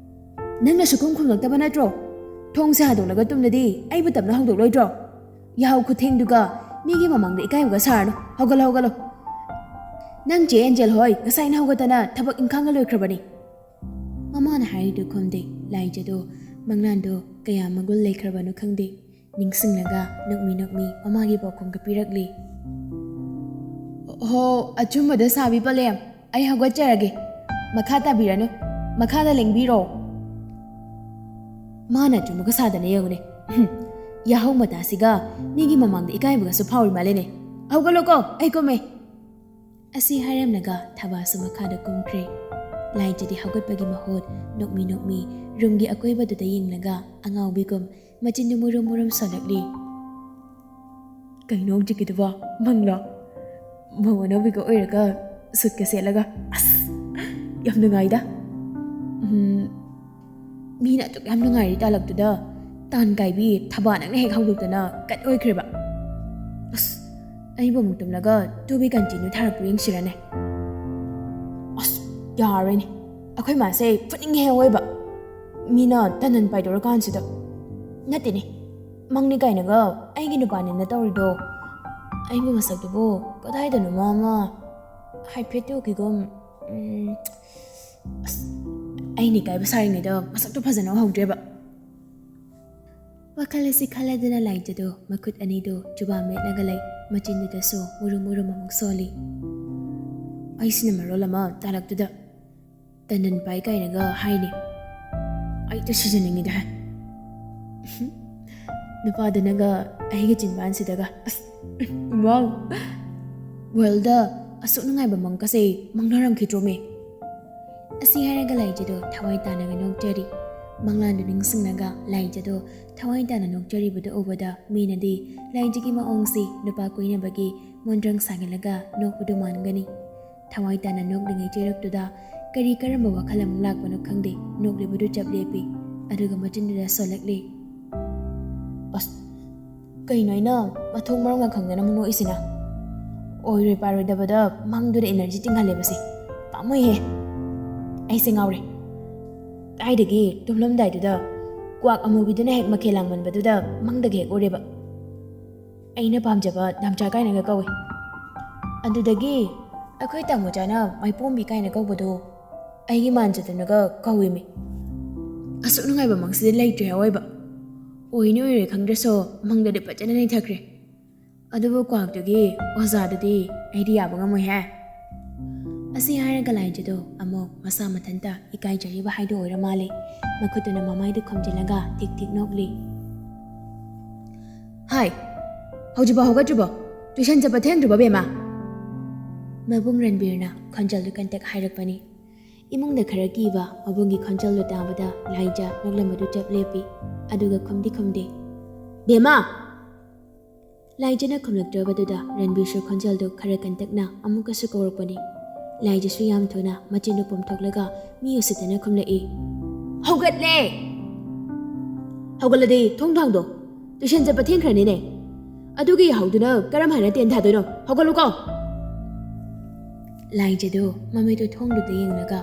ꯅꯪꯅ ꯁꯨꯈꯨꯝ ꯈꯨꯝꯂꯛꯇꯕ ꯅꯠꯇ꯭ꯔꯣ? ꯊꯣꯡꯁꯦ ꯍꯥꯗꯣꯛꯂꯒ ꯇꯨꯝꯗꯗꯤ ꯑꯩꯕꯨ ꯇꯞꯅ ꯍꯧꯗꯣꯛꯂꯣꯏꯗ꯭ꯔꯣ? ꯌꯥꯍꯧ ꯈꯨꯊꯦꯡꯗꯨꯒ ꯃꯤꯒꯤ ꯃꯃꯥꯡꯗ ꯏꯀꯥꯏꯕꯒ ꯁꯥꯔꯅꯨ꯫ ꯍꯧꯒꯠꯂꯣ, ꯍꯧꯒꯠꯂꯣ꯫ ꯅꯪ ꯆꯦ ꯑꯦꯟꯖꯦꯜ ꯍꯣꯏ ꯉꯁꯥꯏꯅ ꯍꯧꯒꯠꯇꯅ ꯊꯕꯛ ꯏꯪꯈꯥꯡꯒ ꯂꯣꯏꯈ꯭ꯔꯕꯅꯤ꯫" ꯃꯃꯥꯅ ꯍꯥꯏꯔꯤꯗꯨ ꯈꯨꯝꯗꯦ꯫ ꯂꯥꯏꯖꯗꯣ ꯃꯪꯂꯥꯟꯗꯣ ꯀꯌꯥ ꯃꯒꯨꯟ ꯂꯩꯈ꯭ꯔꯕꯅꯣ ꯈꯪꯗꯦ꯫ ꯅꯤꯡꯁꯤꯡꯂꯒ ꯅꯣꯛꯃꯤ ꯅꯣꯛꯃꯤ ꯃꯃꯥꯒꯤ ꯄꯥꯎꯈꯨꯝꯒ ꯄꯤꯔꯛꯂꯤ꯫ "ꯍꯣ, ꯑꯆꯨꯝꯕꯗ ꯁꯥꯕꯤ ꯄꯂꯦꯝ, ꯑꯩ ꯍꯧꯒꯠꯆꯔꯒꯦ꯫ ꯃꯈꯥ ꯇꯥꯕꯤꯔꯅꯨ, ꯃꯈꯥꯗ ꯂꯦꯡꯕꯤꯔꯣ꯫" ꯃꯥꯅ ꯑꯆꯨꯝꯕꯒ ꯁꯥꯗꯅ ꯌꯦꯡꯉꯨꯅꯦ꯫ ꯌꯥꯍꯧ ꯃꯇꯥꯁꯤꯒ ꯃꯤꯒꯤ ꯃꯃꯥꯡꯗ ꯏꯀꯥꯏꯕꯒꯁꯨ ꯐꯥꯎꯔꯤ ꯃꯥꯜꯂꯦꯅꯦ꯫ "ꯍꯧꯒꯠꯂꯣꯀꯣ, ꯑꯩ ꯀꯨꯝꯃꯦ꯫" ꯑꯁꯤ ꯍꯥꯏꯔꯝꯂꯒ ꯊꯕꯥꯁꯨ ꯃꯈꯥꯗ ꯀꯨꯝꯈ꯭ꯔꯦ꯫ ꯂꯥꯏꯖꯗꯤ ꯍꯧꯒꯠꯄꯒꯤ ꯃꯍꯨꯠ ꯅꯣꯛꯃꯤ ꯅꯣꯛꯃꯤ ꯔꯨꯝꯒꯤ ꯑꯀꯣꯏꯕꯗꯨꯗ ꯌꯦꯡꯂꯒ ꯑꯉꯥꯎꯕꯤꯒꯨꯝ ꯃꯆꯤꯟꯗꯨ ꯃꯨꯔꯨꯝ ꯃꯨꯔꯨꯝ ꯁꯣꯜꯂꯛꯂꯤ꯫ "ꯀꯩꯅꯣ ꯍꯧꯖꯤꯛꯀꯤꯗꯨꯕꯣ? ꯃꯪꯂꯣ? ꯃꯧ ꯑꯅꯧꯕꯤꯒ ꯑꯣꯏꯔꯒ ꯁꯨꯠꯀ ꯁꯦꯠꯂꯒ꯫ ꯑꯁ, ꯌꯥꯝ ꯅꯨꯡꯉꯥꯏꯗ꯫ ꯎꯝ, ꯃꯤꯅ ꯑꯗꯨꯛ ꯌꯥꯝ ꯅꯨꯡꯉꯥꯏꯔꯤ ꯇꯥꯂꯛꯇꯨꯗ ꯇꯥꯟ ꯀꯥꯏꯕꯤ ꯊꯕꯥ ꯅꯪꯅ ꯍꯦꯛ ꯍꯧꯗꯣꯛꯇꯅ ꯀꯠ ꯑꯣꯏꯈ꯭ꯔꯦꯕ꯫ ꯑꯁ, ꯑꯩꯕꯨ ꯑꯃꯨꯛ ꯇꯨꯝꯂꯒ ꯇꯨꯕꯤ continue ꯊꯥꯔꯛꯄ ꯌꯦꯡꯁꯤꯔꯅꯦ?" ꯌꯥꯔꯣꯏꯅꯦ, ꯑꯩꯈꯣꯏ ꯃꯥꯁꯦ ꯐꯨꯅꯤꯡꯉꯦ ꯑꯣꯏꯕ꯫ ꯃꯤꯅ ꯇꯟꯗꯟ ꯄꯥꯏꯗꯧꯔꯀꯥꯟꯁꯤꯗ꯫ ꯅꯠꯇꯦꯅꯦ, ꯃꯪꯅꯤ ꯀꯥꯏꯅꯒ ꯑꯩꯒꯤ ꯅꯨꯄꯥꯅꯤꯅ ꯇꯧꯔꯤꯗꯣ꯫ ꯑꯩꯒꯤ ꯃꯁꯛꯇꯨꯕꯨ ꯀꯗꯥꯏꯗꯅꯣꯃ ꯑꯃ ꯍꯥꯏꯐꯦꯠꯇꯤ ꯎꯈꯤꯒꯨꯝ꯫ ꯎꯝ, ꯑꯁ, ꯑꯩꯅ ꯏꯀꯥꯏꯕ ꯁꯥꯔꯤꯉꯩꯗ ꯃꯁꯛꯇꯣ ꯐꯖꯅ ꯎꯍꯧꯗ꯭ꯔꯦꯕ꯫ ꯋꯥꯈꯜ ꯑꯁꯤ ꯈꯜꯂꯗꯨꯅ ꯂꯥꯏꯖꯗꯣ ꯃꯈꯨꯠ ꯑꯅꯤꯗꯣ ꯖꯨꯕꯥ ꯃꯦꯠꯂꯒ ꯂꯩ, ꯃꯆꯤꯟꯗꯨꯗꯁꯨ ꯃꯨꯔꯨꯝ ꯃꯨꯔꯨꯝ ꯑꯃꯨꯛ ꯁꯣꯜꯂꯤ꯫ ꯑꯩꯁꯤꯅ ꯃꯔꯣꯜ ꯑꯃ ꯇꯥꯜꯂꯛꯇꯨꯗ ꯇꯟꯗꯟ ꯄꯥꯏ ꯀꯥꯏꯅꯒ ꯍꯥꯏꯅꯤ꯫ ꯑꯩꯗꯣ ꯁꯤꯖꯅꯤꯡꯉꯤꯗ꯫ ꯅꯨꯄꯥꯗꯨꯅꯒ ꯑꯩꯒꯤ ꯆꯤꯟꯕꯥꯟꯁꯤꯗꯒ, ꯑꯁ, ꯋꯥꯎ! ꯋꯥꯔꯜꯗ ꯑꯁꯨꯛ ꯅꯨꯡꯉꯥꯏꯕ ꯃꯪꯒꯁꯦ ꯃꯪꯅꯔꯝꯈꯤꯗ꯭ꯔꯣꯃꯦ? ꯑꯁꯤ ꯍꯥꯏꯔꯒ ꯂꯥꯏꯖꯗꯣ ꯊꯋꯥꯏ ꯇꯥꯅꯒ ꯅꯣꯛꯆꯔꯤ꯫ ꯃꯪꯂꯥꯟꯗꯨ ꯅꯤꯡꯁꯤꯡꯂꯒ ꯂꯥꯏꯖꯗꯣ ꯊꯋꯥꯏ ꯇꯥꯅ ꯅꯣꯛꯆꯔꯤꯕꯗꯨ ꯎꯕꯗ ꯃꯤꯅꯗꯤ ꯂꯥꯏꯖꯒꯤ ꯃꯑꯣꯡꯁꯤ ꯅꯨꯄꯥ ꯀꯣꯏꯅꯕꯒꯤ ꯃꯣꯟꯗ꯭ꯔꯪ ꯁꯥꯒꯠꯂꯒ ꯅꯣꯛꯄꯗꯨ ꯃꯥꯟꯒꯅꯤ꯫ ꯊꯋꯥꯏ ꯇꯥꯅ ꯅꯣꯛꯂꯤꯉꯩ ꯆꯩꯔꯛꯇꯨꯗ ꯀꯔꯤ ꯀꯔꯝꯕ ꯋꯥꯈꯜ ꯑꯃꯨꯛ ꯂꯥꯛꯄꯅꯣ ꯈꯪꯗꯦ, ꯅꯣꯛꯂꯤꯕꯗꯨ ꯆꯞ ꯂꯦꯞꯄꯤ, ꯑꯗꯨꯒ ꯃꯆꯤꯟꯗꯨꯗ ꯁꯣꯜꯂꯛꯂꯤ꯫ ꯑꯁ, ꯀꯩꯅꯣ ꯑꯩꯅ ꯃꯊꯣꯡ ꯃꯔꯝꯒ ꯈꯪꯗꯅ ꯑꯃꯨꯛ ꯅꯣꯛꯏꯁꯤꯅ? ꯑꯣꯏꯔꯣꯏ ꯄꯥꯔꯣꯏꯗꯕꯗ ꯃꯪꯗꯨꯗ ꯏꯅꯔꯖꯤ ꯇꯤꯡꯍꯜꯂꯦꯕꯁꯦ꯫ ꯄꯥꯝꯃꯨꯏꯍꯦ꯫ ꯑꯩꯁꯦ ꯉꯥꯎꯔꯦ꯫ ꯀꯥꯏꯗꯒꯤ ꯇꯨꯝꯂꯝꯗꯥꯏꯗꯨꯗ ꯀ꯭ꯋꯥꯛ ꯑꯃꯨꯕꯤꯗꯨꯅ ꯍꯦꯛ ꯃꯈꯦꯜ ꯂꯥꯡꯃꯟꯕꯗꯨꯗ ꯃꯪꯗꯒ ꯍꯦꯛ ꯎꯔꯦꯕ꯫ ꯑꯩꯅ ꯄꯥꯝꯖꯕ ꯅꯥꯝꯆꯥ ꯀꯥꯏꯅꯒ ꯀꯧꯏ꯫ ꯑꯗꯨꯗꯒꯤ ꯑꯩꯈꯣꯏ ꯇꯥꯃꯣꯆꯥꯅ ꯃꯥꯏꯄꯣꯝꯕꯤ ꯀꯥꯏꯅ ꯀꯧꯕꯗꯣ ꯑꯩꯒꯤ ꯃꯥꯟꯖꯗꯨꯅꯒ ꯀꯧꯏꯃꯤ꯫ ꯑꯁꯨꯛ ꯅꯨꯡꯉꯥꯏꯕ ꯃꯪꯁꯤꯗꯤ ꯂꯩꯇ꯭ꯔꯦ ꯑꯑꯣꯏꯕ꯫ ꯑꯣꯏꯅꯤ ꯑꯣꯏꯔꯣꯏ ꯈꯪꯗ꯭ꯔꯁꯨ ꯃꯪꯗꯗꯤ ꯐꯖꯅ ꯅꯩꯊꯈ꯭ꯔꯦ꯫ ꯑꯗꯨꯕꯨ ꯀ꯭ꯋꯥꯛꯇꯨꯒꯤ ꯑꯣꯖꯥꯗꯨꯗꯤ ꯑꯩꯗꯤ ꯌꯥꯕ ꯉꯝꯃꯣꯏꯍꯦ꯫ ꯑꯁꯤ ꯍꯥꯏꯔꯒ ꯂꯥꯏꯖꯗꯣ ꯑꯃꯨꯛ ꯃꯁꯥ ꯃꯊꯟꯇ ꯏꯀꯥꯏꯖꯔꯤꯕ ꯍꯥꯏꯗꯣ ꯑꯣꯏꯔ ꯃꯥꯜꯂꯦ꯫ ꯃꯈꯨꯠꯇꯨꯅ ꯃꯃꯥꯏꯗꯨ ꯈꯨꯝꯖꯤꯜꯂꯒ ꯊꯤꯛ ꯊꯤꯛ ꯅꯣꯛꯂꯤ꯫ ꯍꯥꯏ, ꯍꯧꯖꯤꯛꯐꯥꯎ ꯍꯧꯒꯠꯇ꯭ꯔꯤꯕꯣ? ꯇꯨꯏꯁꯟ ꯆꯠꯄ ꯊꯦꯡꯗ꯭ꯔꯤꯕꯣ, ꯕꯦꯝꯃ? ꯃꯕꯨꯡ ꯔꯟꯕꯤꯔꯅ ꯈꯣꯟꯖꯦꯜꯗꯨ ꯀꯟꯇꯛ ꯍꯥꯏꯔꯛꯄꯅꯤ꯫ ꯏꯃꯨꯡꯗ ꯈꯔ ꯀꯤꯕ ꯃꯕꯨꯡꯒꯤ ꯈꯣꯟꯖꯦꯜꯗꯨ ꯇꯥꯕꯗ ꯂꯥꯏꯖ ꯅꯣꯛꯂꯝꯕꯗꯨ ꯆꯞ ꯂꯦꯞꯄꯤ, ꯑꯗꯨꯒ ꯈꯨꯝꯗꯤ ꯈꯨꯝꯗꯦ꯫ ꯕꯦꯝꯃ! ꯂꯥꯏꯖꯅ ꯈꯨꯝꯂꯛꯇ꯭ꯔꯕꯗꯨꯗ ꯔꯟꯕꯤꯔꯁꯨ ꯈꯣꯟꯖꯦꯜꯗꯨ ꯈꯔ ꯀꯟꯇꯛꯅ ꯑꯃꯨꯛꯀꯁꯨ ꯀꯧꯔꯛꯄꯅꯤ꯫ ꯂꯥꯏꯖꯁꯨ ꯌꯥꯝ ꯊꯨꯅ ꯃꯆꯤꯟꯗꯨ ꯄꯣꯝꯊꯣꯛꯂꯒ ꯃꯤ ꯎꯁꯤꯠꯇꯅ ꯈꯨꯝꯂꯛꯏ꯫ ꯍꯧꯒꯠꯂꯦ! ꯍꯧꯒꯠꯂꯗꯤ ꯊꯣꯡ ꯊꯥꯡꯗꯣ꯫ ꯇꯨꯏꯁꯟ ꯆꯠꯄ ꯊꯦꯡꯈ꯭ꯔꯅꯤꯅꯦ꯫ ꯑꯗꯨꯒꯤ ꯌꯥꯍꯧꯗꯨꯅ ꯀꯔꯝ ꯍꯥꯏꯅ ꯇꯦꯟ ꯊꯥꯗꯣꯏꯅꯣ? ꯍꯧꯒꯠꯂꯨꯀꯣ! ꯂꯥꯏꯖꯗꯨ ꯃꯃꯤꯠꯇꯨ ꯊꯣꯡꯗꯨꯗ ꯌꯦꯡꯂꯒ,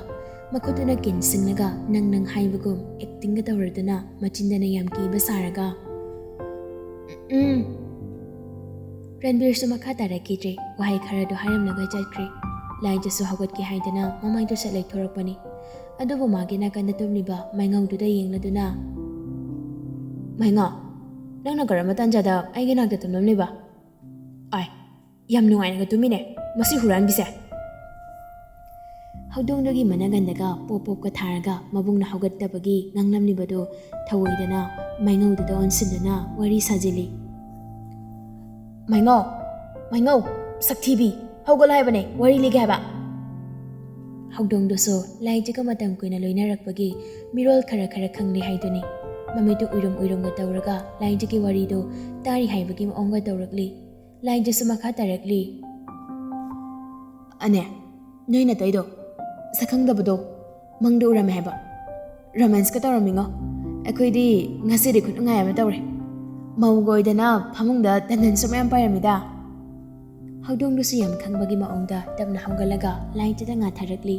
ꯃꯈꯨꯠꯇꯨꯅ ꯀꯤꯟ ꯁꯤꯡꯂꯒ ꯅꯪ ꯅꯪ ꯍꯥꯏꯕꯒꯨꯝ ꯑꯦꯛꯇꯤꯡꯒ ꯇꯧꯔꯗꯨꯅ ꯃꯆꯤꯟꯗꯅ ꯌꯥꯝ ꯀꯤꯕ ꯁꯥꯔꯒ, "ꯎꯝ, ꯎꯝ." ꯔꯟꯕꯤꯔꯁꯨ ꯃꯈꯥ ꯇꯥꯔꯛꯈꯤꯗ꯭ꯔꯦ꯫ ꯋꯥꯍꯩ ꯈꯔꯗꯨ ꯍꯥꯏꯔꯝꯂꯒ ꯆꯠꯈ꯭ꯔꯦ꯫ ꯂꯥꯏꯖꯁꯨ ꯍꯧꯒꯠꯀꯦ ꯍꯥꯏꯗꯅ ꯃꯃꯥꯏꯗꯨ ꯁꯠ ꯂꯩꯊꯣꯔꯛꯄꯅꯤ꯫ ꯑꯗꯨꯕꯨ ꯃꯥꯒꯤ ꯅꯥꯀꯟꯗ ꯇꯨꯝꯂꯤꯕ ꯃꯥꯏꯉꯧꯗꯨꯗ ꯌꯦꯡꯂꯗꯨꯅ, "ꯃꯥꯏꯉꯧ, ꯅꯪꯅ ꯀꯔꯝꯕ ꯇꯥꯟꯖꯥꯗ ꯑꯩꯒꯤ ꯅꯥꯛꯇ ꯇꯨꯝꯂꯝꯂꯤꯕ? ꯑꯥꯏ, ꯌꯥꯝ ꯅꯨꯡꯉꯥꯏꯅꯒ ꯇꯨꯝꯃꯤꯅꯦ ꯃꯁꯤ ꯍꯨꯔꯥꯟꯕꯤꯁꯦ!" ꯍꯧꯗꯣꯡꯗꯨꯒꯤ ꯃꯅꯒꯟꯗꯒ ꯄꯣꯞ ꯄꯣꯞꯀ ꯊꯥꯔꯒ ꯃꯕꯨꯡꯅ ꯍꯧꯒꯠꯇꯕꯒꯤ ꯉꯥꯡꯂꯝꯂꯤꯕꯗꯨ ꯊꯧꯑꯣꯏꯗꯅ ꯃꯥꯏꯉꯧꯗꯨꯗ ꯑꯣꯟꯁꯤꯟꯗꯨꯅ ꯋꯥꯔꯤ ꯁꯥꯖꯤꯜꯂꯤ꯫ "ꯃꯥꯏꯉꯧ, ꯃꯥꯏꯉꯧ, ꯁꯛꯊꯤꯕꯤ, ꯍꯧꯒꯠꯂꯣ ꯍꯥꯏꯕꯅꯦ, ꯋꯥꯔꯤ ꯂꯤꯒꯦ ꯍꯥꯏꯕ!" ꯍꯧꯗꯣꯡꯗꯨꯁꯨ ꯂꯥꯏꯖꯒ ꯃꯇꯝ ꯀꯨꯏꯅ ꯂꯣꯏꯅꯔꯛꯄꯒꯤ ꯃꯤꯔꯣꯜ ꯈꯔ ꯈꯔ ꯈꯪꯂꯦ ꯍꯥꯏꯗꯨꯅꯤ꯫ ꯃꯃꯤꯠꯇꯨ ꯎꯏꯔꯨꯝ ꯎꯏꯔꯨꯝꯒ ꯇꯧꯔꯒ ꯂꯥꯏꯖꯒꯤ ꯋꯥꯔꯤꯗꯨ ꯇꯥꯔꯤ ꯍꯥꯏꯕꯒꯤ ꯃꯑꯣꯡꯒ ꯇꯧꯔꯛꯂꯤ꯫ ꯂꯥꯏꯖꯁꯨ ꯃꯈꯥ ꯇꯥꯔꯛꯂꯤ꯫ "ꯑꯅꯦ, ꯅꯣꯏ ꯅꯇꯩꯗꯣ, ꯁꯛꯈꯪꯗꯕꯗꯣ, ꯃꯪꯗ ꯎꯔꯝꯃꯦ ꯍꯥꯏꯕ꯫ ꯔꯣꯃꯥꯟꯁꯀ ꯇꯧꯔꯝꯃꯤꯉꯣ꯫ ꯑꯩꯈꯣꯏꯗꯤ ꯉꯁꯤꯗꯤ ꯈꯨꯅꯨꯡꯉꯥꯏ ꯑꯃ ꯇꯧꯔꯦ꯫ ꯃꯧꯒ ꯑꯣꯏꯗꯅ ꯐꯃꯨꯡꯗ ꯇꯟꯗꯟꯁꯨ ꯃꯌꯥꯝ ꯄꯥꯏꯔꯝꯃꯤꯗ꯫" ꯍꯧꯗꯣꯡꯗꯨꯁꯨ ꯌꯥꯝ ꯈꯪꯕꯒꯤ ꯃꯑꯣꯡꯗ ꯇꯞꯅ ꯍꯧꯒꯠꯂꯒ ꯂꯥꯏꯖꯗ ꯉꯥꯊꯔꯛꯂꯤ꯫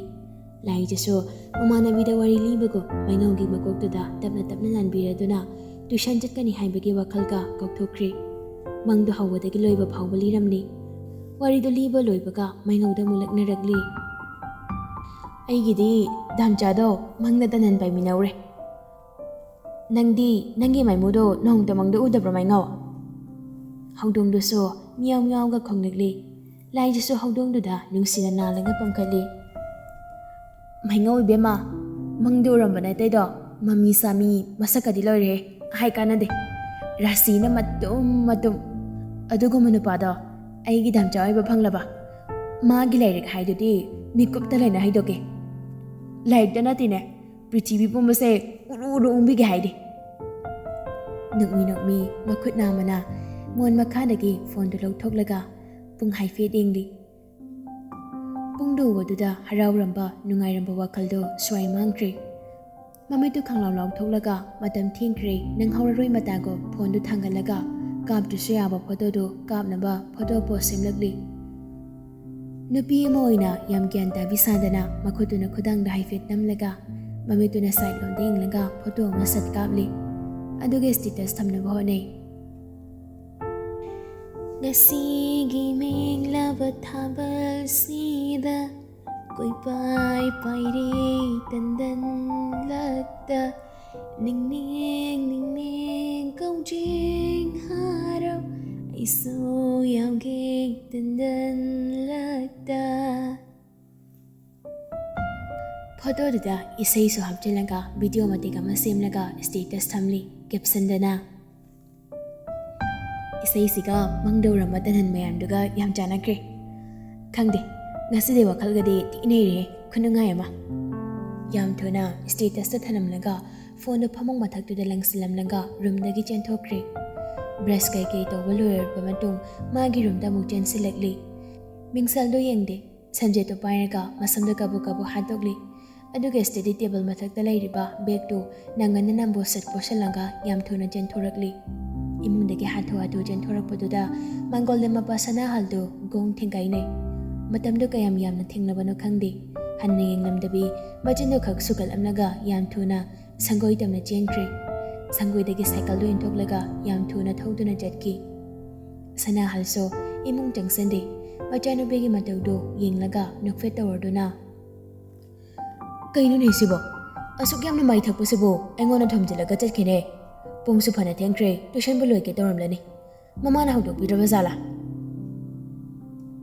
ꯂꯥꯏꯖꯁꯨ ꯃꯃꯥꯟꯅꯕꯤꯗ ꯋꯥꯔꯤ ꯂꯤꯕꯒꯨꯝ ꯃꯥꯏꯉꯧꯒꯤ ꯃꯀꯣꯛꯇꯨꯗ ꯇꯞꯅ ꯇꯞꯅ ꯅꯥꯟꯕꯤꯔꯗꯨꯅ ꯇ꯭ꯌꯨꯁꯟ ꯆꯠꯀꯅꯤ ꯍꯥꯏꯕꯒꯤ ꯋꯥꯈꯜꯒ ꯀꯥꯎꯊꯣꯛꯈ꯭ꯔꯦ꯫ ꯃꯪꯗꯣ ꯍꯧꯕꯗꯒꯤ ꯂꯣꯏꯕ ꯐꯥꯎꯕ ꯂꯤꯔꯝꯂꯤ꯫ ꯋꯥꯔꯤꯗꯨ ꯂꯤꯕ ꯂꯣꯏꯕꯒ ꯃꯥꯏꯉꯧꯗ ꯑꯃꯨꯛ ꯂꯛꯅꯔꯛꯂꯤ꯫ "ꯑꯩꯒꯤꯗꯤ ꯗꯥꯝꯆꯥꯗꯣ ꯃꯪꯗ ꯇꯟꯗꯟ ꯄꯥꯏꯃꯤꯟꯅꯧꯔꯦ꯫ ꯅꯪꯗꯤ ꯅꯪꯒꯤ ꯃꯥꯏꯃꯨꯗꯣ ꯅꯣꯡꯃꯇ ꯃꯪꯗ ꯎꯗꯕ꯭ꯔꯣ ꯃꯥꯏꯉꯧ?" ꯍꯧꯗꯣꯡꯗꯨꯁꯨ ꯃꯤꯌꯥꯎ ꯃꯤꯌꯥꯎꯒ ꯈꯣꯡꯂꯛꯂꯤ꯫ ꯂꯥꯏꯖꯁꯨ ꯍꯧꯗꯣꯡꯗꯨꯗ ꯅꯨꯡꯁꯤꯅ ꯅꯥꯜꯂꯒ ꯄꯝꯈꯠꯂꯤ꯫ "ꯃꯥꯏꯉꯧ ꯏꯕꯦꯝꯃ, ꯃꯪꯗ ꯎꯔꯝꯕ ꯅꯇꯩꯗꯣ ꯃꯃꯤ ꯁꯥꯃꯤ ꯃꯁꯛꯀꯗꯤ ꯂꯣꯏꯔꯦ ꯍꯥꯏ ꯀꯥꯟꯅꯗꯦ꯫ ꯔꯥꯁꯤꯅ ꯃꯇꯨꯝ ꯃꯇꯨꯝ꯫ ꯑꯗꯨꯒꯨꯝꯕ ꯅꯨꯄꯥꯗꯣ ꯑꯩꯒꯤ ꯗꯥꯝꯆꯥ ꯑꯣꯏꯕ ꯐꯪꯂꯕ? ꯃꯥꯒꯤ ꯂꯥꯏꯔꯤꯛ ꯍꯥꯏꯗꯨꯗꯤ ꯃꯤꯀꯨꯞꯇ ꯂꯩꯅ ꯍꯩꯗꯣꯛꯀꯦ꯫ ꯂꯥꯏꯔꯤꯛꯇ ꯅꯠꯇꯦꯅꯦ, ꯄ꯭ꯔꯤꯊꯤꯕꯤ ꯄꯨꯝꯕꯁꯦ ꯎꯔꯨ ꯎꯔꯨ ꯎꯪꯕꯤꯒꯦ ꯍꯥꯏꯗꯤ꯫" ꯅꯣꯛꯃꯤ ꯅꯣꯛꯃꯤ ꯃꯈꯨꯠ ꯅꯥꯝꯃꯅ ꯃꯣꯟ ꯃꯈꯥꯗꯒꯤ ꯐꯣꯟꯗꯨ ꯂꯧꯊꯣꯛꯂꯒ ꯄꯨꯡ ꯍꯥꯏꯐꯦꯠ ꯌꯦꯡꯂꯤ꯫ ꯄꯨꯡꯗꯨ ꯎꯕꯗꯨꯗ ꯍꯔꯥꯎꯔꯝꯕ, ꯅꯨꯡꯉꯥꯏꯔꯝꯕ ꯋꯥꯈꯜꯗꯣ ꯁ꯭ꯋꯥꯏ ꯃꯥꯡꯈ꯭ꯔꯦ꯫ ꯃꯃꯤꯠꯇꯨ ꯈꯪꯂꯥꯎ ꯂꯥꯎꯊꯣꯛꯂꯒ ꯃꯇꯝ ꯊꯦꯡꯈ꯭ꯔꯦ, ꯅꯪꯍꯧꯔꯔꯣꯏ ꯃꯇꯥꯒꯨꯝ ꯐꯣꯟꯗꯨ ꯊꯥꯡꯒꯠꯂꯒ ꯀꯥꯞꯇ꯭ꯔꯁꯨ ꯌꯥꯕ ꯐꯣꯇꯣꯗꯨ ꯀꯥꯞꯅꯕ ꯐꯣꯇꯣ ꯄꯣꯁ ꯁꯦꯝꯂꯛꯂꯤ꯫ ꯅꯨꯄꯤ ꯑꯃ ꯑꯣꯏꯅ ꯌꯥꯝ ꯒ꯭ꯌꯥꯟ ꯇꯥꯕꯤ ꯁꯥꯗꯅ ꯃꯈꯨꯠꯇꯨꯅ ꯈꯨꯗꯥꯡꯗ ꯍꯥꯏꯐꯦꯠ ꯅꯝꯂꯒ ꯃꯃꯤꯠꯇꯨꯅ ꯁꯥꯏꯠ ꯂꯣꯝꯗ ꯌꯦꯡꯂꯒ ꯐꯣꯇꯣ ꯑꯃ ꯁꯠ ꯀꯥꯞꯂꯤ꯫ ꯑꯗꯨꯒ ꯁ꯭ꯇꯦꯇꯁ ꯊꯝꯅꯕ ꯍꯣꯠꯅꯩ꯫ ꯉꯁꯤꯒꯤ ꯃꯦꯡꯂꯕ ꯊꯥꯕꯜꯁꯤꯗ ꯀꯣꯏꯄꯥꯏ ꯄꯥꯏꯔꯦ ꯇꯟꯗꯟ ꯂꯛꯇ꯫ ꯅꯤꯡꯅꯤꯡ ꯅꯤꯡꯅꯤꯡ ꯀꯧꯖꯦꯡ ꯍꯥꯔꯧ ꯑꯩꯁꯨ ꯌꯥꯎꯒꯦ ꯇꯟꯗꯟ ꯂꯛꯇ꯫ ꯐꯣꯇꯣꯗꯨꯗ ꯏꯁꯩꯁꯨ ꯍꯥꯞꯆꯤꯜꯂꯒ ꯚꯤꯗꯤꯑꯣ ꯃꯇꯦꯛ ꯑꯃ ꯁꯦꯝꯂꯒ ꯁ꯭ꯇꯦꯇꯁ ꯊꯝꯂꯤ꯫ ꯀꯦꯞꯁꯟꯗꯅ, "ꯏꯁꯩꯁꯤꯒ ꯃꯪꯗꯧꯔꯝꯕ ꯇꯟꯍꯟ ꯃꯌꯥꯝꯗꯨꯒ ꯌꯥꯝ ꯆꯥꯟꯅꯈ꯭ꯔꯦ꯫ ꯈꯪꯗꯦ, ꯉꯁꯤꯗꯤ ꯋꯥꯈꯜꯒꯗꯤ ꯊꯤ ꯅꯩꯔꯦꯍꯦ, ꯈꯨꯅꯨꯡꯉꯥꯏ ꯑꯃ"꯫ ꯌꯥꯝ ꯊꯨꯅ ꯁ꯭ꯇꯦꯇꯁꯇ ꯊꯅꯝꯂꯒ ꯐꯣꯟꯗꯨ ꯐꯃꯨꯡ ꯃꯊꯛꯇꯨꯗ ꯂꯪꯁꯤꯜꯂꯝꯂꯒ ꯔꯨꯝꯗꯒꯤ ꯆꯦꯟꯊꯣꯛꯈ꯭ꯔꯦ꯫ ꯕ꯭ꯔꯁ ꯀꯩꯀꯩ ꯇꯧꯕ ꯂꯣꯏꯔꯕ ꯃꯇꯨꯡ ꯃꯥꯒꯤ ꯔꯨꯝꯗ ꯑꯃꯨꯛ ꯆꯦꯟꯁꯤꯜꯂꯛꯂꯤ꯫ ꯃꯤꯡꯁꯦꯜꯗꯨ ꯌꯦꯡꯗꯦ꯫ ꯁꯟꯖꯦꯠꯇꯨ ꯄꯥꯏꯔꯒ ꯃꯁꯝꯗꯨ ꯀꯕꯨꯛ ꯀꯕꯨꯛ ꯍꯥꯠꯇꯣꯛꯂꯤ꯫ ꯑꯗꯨꯒ ꯁ꯭ꯇꯗꯤ ꯇꯦꯕꯜ ꯃꯊꯛꯇ ꯂꯩꯔꯤꯕ ꯕꯦꯒꯇꯨ ꯅꯪꯒꯟꯗ ꯅꯝꯕꯣ ꯁꯠ ꯄꯣꯠꯁꯤꯜꯂꯒ ꯌꯥꯝ ꯊꯨꯅ ꯆꯦꯟꯊꯣꯔꯛꯂꯤ꯫ ꯏꯃꯨꯡꯗꯒꯤ ꯍꯥꯊꯨ ꯍꯥꯊꯨ ꯆꯦꯟꯊꯣꯔꯛꯄꯗꯨꯗ ꯃꯥꯡꯒꯣꯜꯗ ꯃꯄꯥ ꯁꯅꯥꯍꯜꯗꯨ ꯒꯣꯡ ꯊꯦꯡꯒꯥꯏꯅꯩ꯫ ꯃꯇꯝꯗꯨ ꯀꯌꯥꯝ ꯌꯥꯝꯅ ꯊꯦꯡꯂꯕꯅꯣ ꯈꯪꯗꯦ꯫ ꯍꯟꯅ ꯌꯦꯡꯂꯝꯗꯕꯤ ꯃꯆꯤꯟꯗꯨ ꯈꯛ ꯁꯨꯒꯠꯂꯝꯂꯒ ꯌꯥꯝ ꯊꯨꯅ ꯁꯪꯒꯣꯏ ꯇꯝꯅ ꯆꯦꯟꯈ꯭ꯔꯦ꯫ ꯁꯪꯒꯣꯏꯗꯒꯤ ꯁꯥꯏꯀꯜꯗꯨ ꯏꯟꯊꯣꯛꯂꯒ ꯌꯥꯝ ꯊꯨꯅ ꯊꯧꯗꯨꯅ ꯆꯠꯈꯤ꯫ ꯁꯅꯥꯍꯜꯁꯨ ꯏꯃꯨꯡ ꯆꯪꯁꯤꯟꯗꯦ꯫ ꯃꯆꯥꯅꯨꯄꯤꯒꯤ ꯃꯇꯧꯗꯨ ꯌꯦꯡꯂꯒ ꯅꯣꯛꯐꯦꯠ ꯇꯧꯔꯗꯨꯅ, "ꯀꯩꯅꯣꯅꯦ ꯁꯤꯕꯣ? ꯑꯁꯨꯛ ꯌꯥꯝꯅ ꯃꯩ ꯊꯛꯄꯁꯤꯕꯨ ꯑꯩꯉꯣꯟꯗ ꯊꯣꯝꯖꯤꯜꯂꯒ ꯆꯠꯈꯤꯅꯦ꯫ ꯄꯨꯡꯁꯨ ꯐꯅ ꯊꯦꯡꯈ꯭ꯔꯦ, ꯇꯨꯏꯁꯟꯕꯨ ꯂꯣꯏꯒꯦ ꯇꯧꯔꯝꯂꯅꯤ꯫ ꯃꯃꯥꯅ ꯍꯧꯗꯣꯛꯄꯤꯗ꯭ꯔꯕ ꯖꯥꯠꯂꯥ?"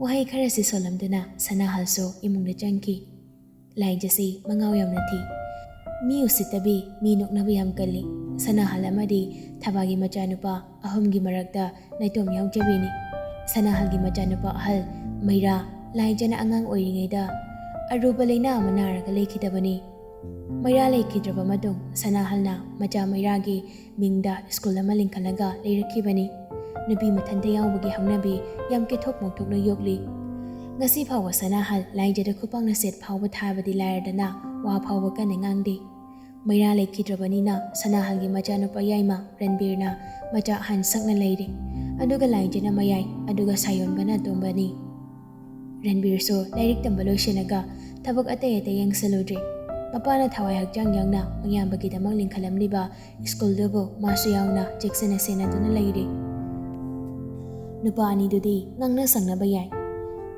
ꯋꯥꯍꯩ ꯈꯔꯁꯤ ꯁꯣꯜꯂꯝꯗꯨꯅ ꯁꯅꯥꯍꯜꯁꯨ ꯏꯃꯨꯡꯗ ꯆꯪꯈꯤ꯫ ꯂꯥꯏꯖꯁꯤ ꯃꯉꯥꯎ ꯌꯥꯝꯅ ꯊꯤ꯫ ꯃꯤ ꯎꯁꯤꯠꯇꯕꯤ, ꯃꯤ ꯅꯣꯛꯅꯕ ꯌꯥꯝ ꯀꯜꯂꯤ꯫ ꯁꯅꯥꯍꯜ ꯑꯃꯗꯤ ꯊꯕꯥꯒꯤ ꯃꯆꯥꯅꯨꯄꯥ ꯑꯍꯨꯝꯒꯤ ꯃꯔꯛꯇ ꯅꯥꯏꯇꯣꯝ ꯌꯥꯎꯖꯕꯤꯅꯤ꯫ ꯁꯅꯥꯍꯜꯒꯤ ꯃꯆꯥꯅꯨꯄꯥ ꯑꯍꯜ ꯃꯩꯔꯥ ꯂꯥꯏꯖꯅ ꯑꯉꯥꯡ ꯑꯣꯏꯔꯤꯉꯩꯗ ꯑꯔꯨꯕ ꯂꯩꯅꯥ ꯑꯃ ꯅꯥꯔꯒ ꯂꯩꯈꯤꯗꯕꯅꯤ꯫ ꯃꯩꯔꯥ ꯂꯩꯈꯤꯗ꯭ꯔꯕ ꯃꯇꯨꯡ ꯁꯅꯥꯍꯜꯅ ꯃꯆꯥ ꯃꯩꯔꯥꯒꯤ ꯃꯤꯡꯗ ꯁ꯭ꯀꯨꯜ ꯑꯃ ꯂꯤꯡꯈꯠꯂꯒ ꯂꯩꯔꯛꯈꯤꯕꯅꯤ꯫ ꯅꯨꯄꯤ ꯃꯊꯟꯇ ꯌꯥꯎꯕꯒꯤ ꯍꯧꯅꯕꯤ ꯌꯥꯝ ꯀꯦꯊꯣꯛ ꯃꯧꯊꯣꯛꯅ ꯌꯣꯛꯂꯤ꯫ ꯉꯁꯤ ꯐꯥꯎꯕ ꯁꯅꯥꯍꯜ ꯂꯥꯏꯖꯗ ꯈꯨꯄꯥꯛꯅ ꯁꯦꯠ ꯐꯥꯎꯕ ꯊꯥꯕꯗꯤ ꯂꯥꯏꯔꯗꯅ ꯋꯥ ꯐꯥꯎꯕ ꯀꯟꯅ ꯉꯥꯡꯗꯦ꯫ ꯃꯩꯔꯥ ꯂꯩꯈꯤꯗ꯭ꯔꯕꯅꯤꯅ ꯁꯅꯥꯍꯜꯒꯤ ꯃꯆꯥꯅꯨꯄꯥ ꯌꯥꯏꯃ ꯔꯟꯕꯤꯔꯅ ꯃꯆꯥ ꯑꯍꯟ ꯁꯛꯅ ꯂꯩꯔꯤ꯫ ꯑꯗꯨꯒ ꯂꯥꯏꯖꯅ ꯃꯌꯥꯏ, ꯑꯗꯨꯒ ꯁꯥꯌꯣꯟꯕꯅ ꯑꯇꯣꯝꯕꯅꯤ꯫ ꯔꯟꯕꯤꯔꯁꯨ ꯂꯥꯏꯔꯤꯛ ꯇꯝꯕ ꯂꯣꯏꯁꯤꯜꯂꯒ ꯊꯕꯛ ꯑꯇꯩ ꯑꯇꯩ ꯌꯦꯡꯁꯜꯂꯨꯗ꯭ꯔꯦ꯫ ꯃꯄꯥꯅ ꯊꯋꯥꯏ ꯍꯛꯆꯥꯡ ꯌꯥꯎꯅ ꯃꯌꯥꯝꯕꯒꯤꯗꯃꯛ ꯂꯤꯡꯈꯠꯂꯝꯂꯤꯕ ꯁ꯭ꯀꯨꯜꯗꯨꯕꯨ ꯃꯥꯁꯨ ꯌꯥꯎꯅ ꯆꯦꯛꯁꯤꯟꯅ ꯁꯦꯟꯅꯗꯨꯅ ꯂꯩꯔꯦ꯫ ꯅꯨꯄꯥ ꯑꯅꯤꯗꯨꯗꯤ ꯉꯥꯡꯅ ꯁꯪꯅꯕ ꯌꯥꯏ,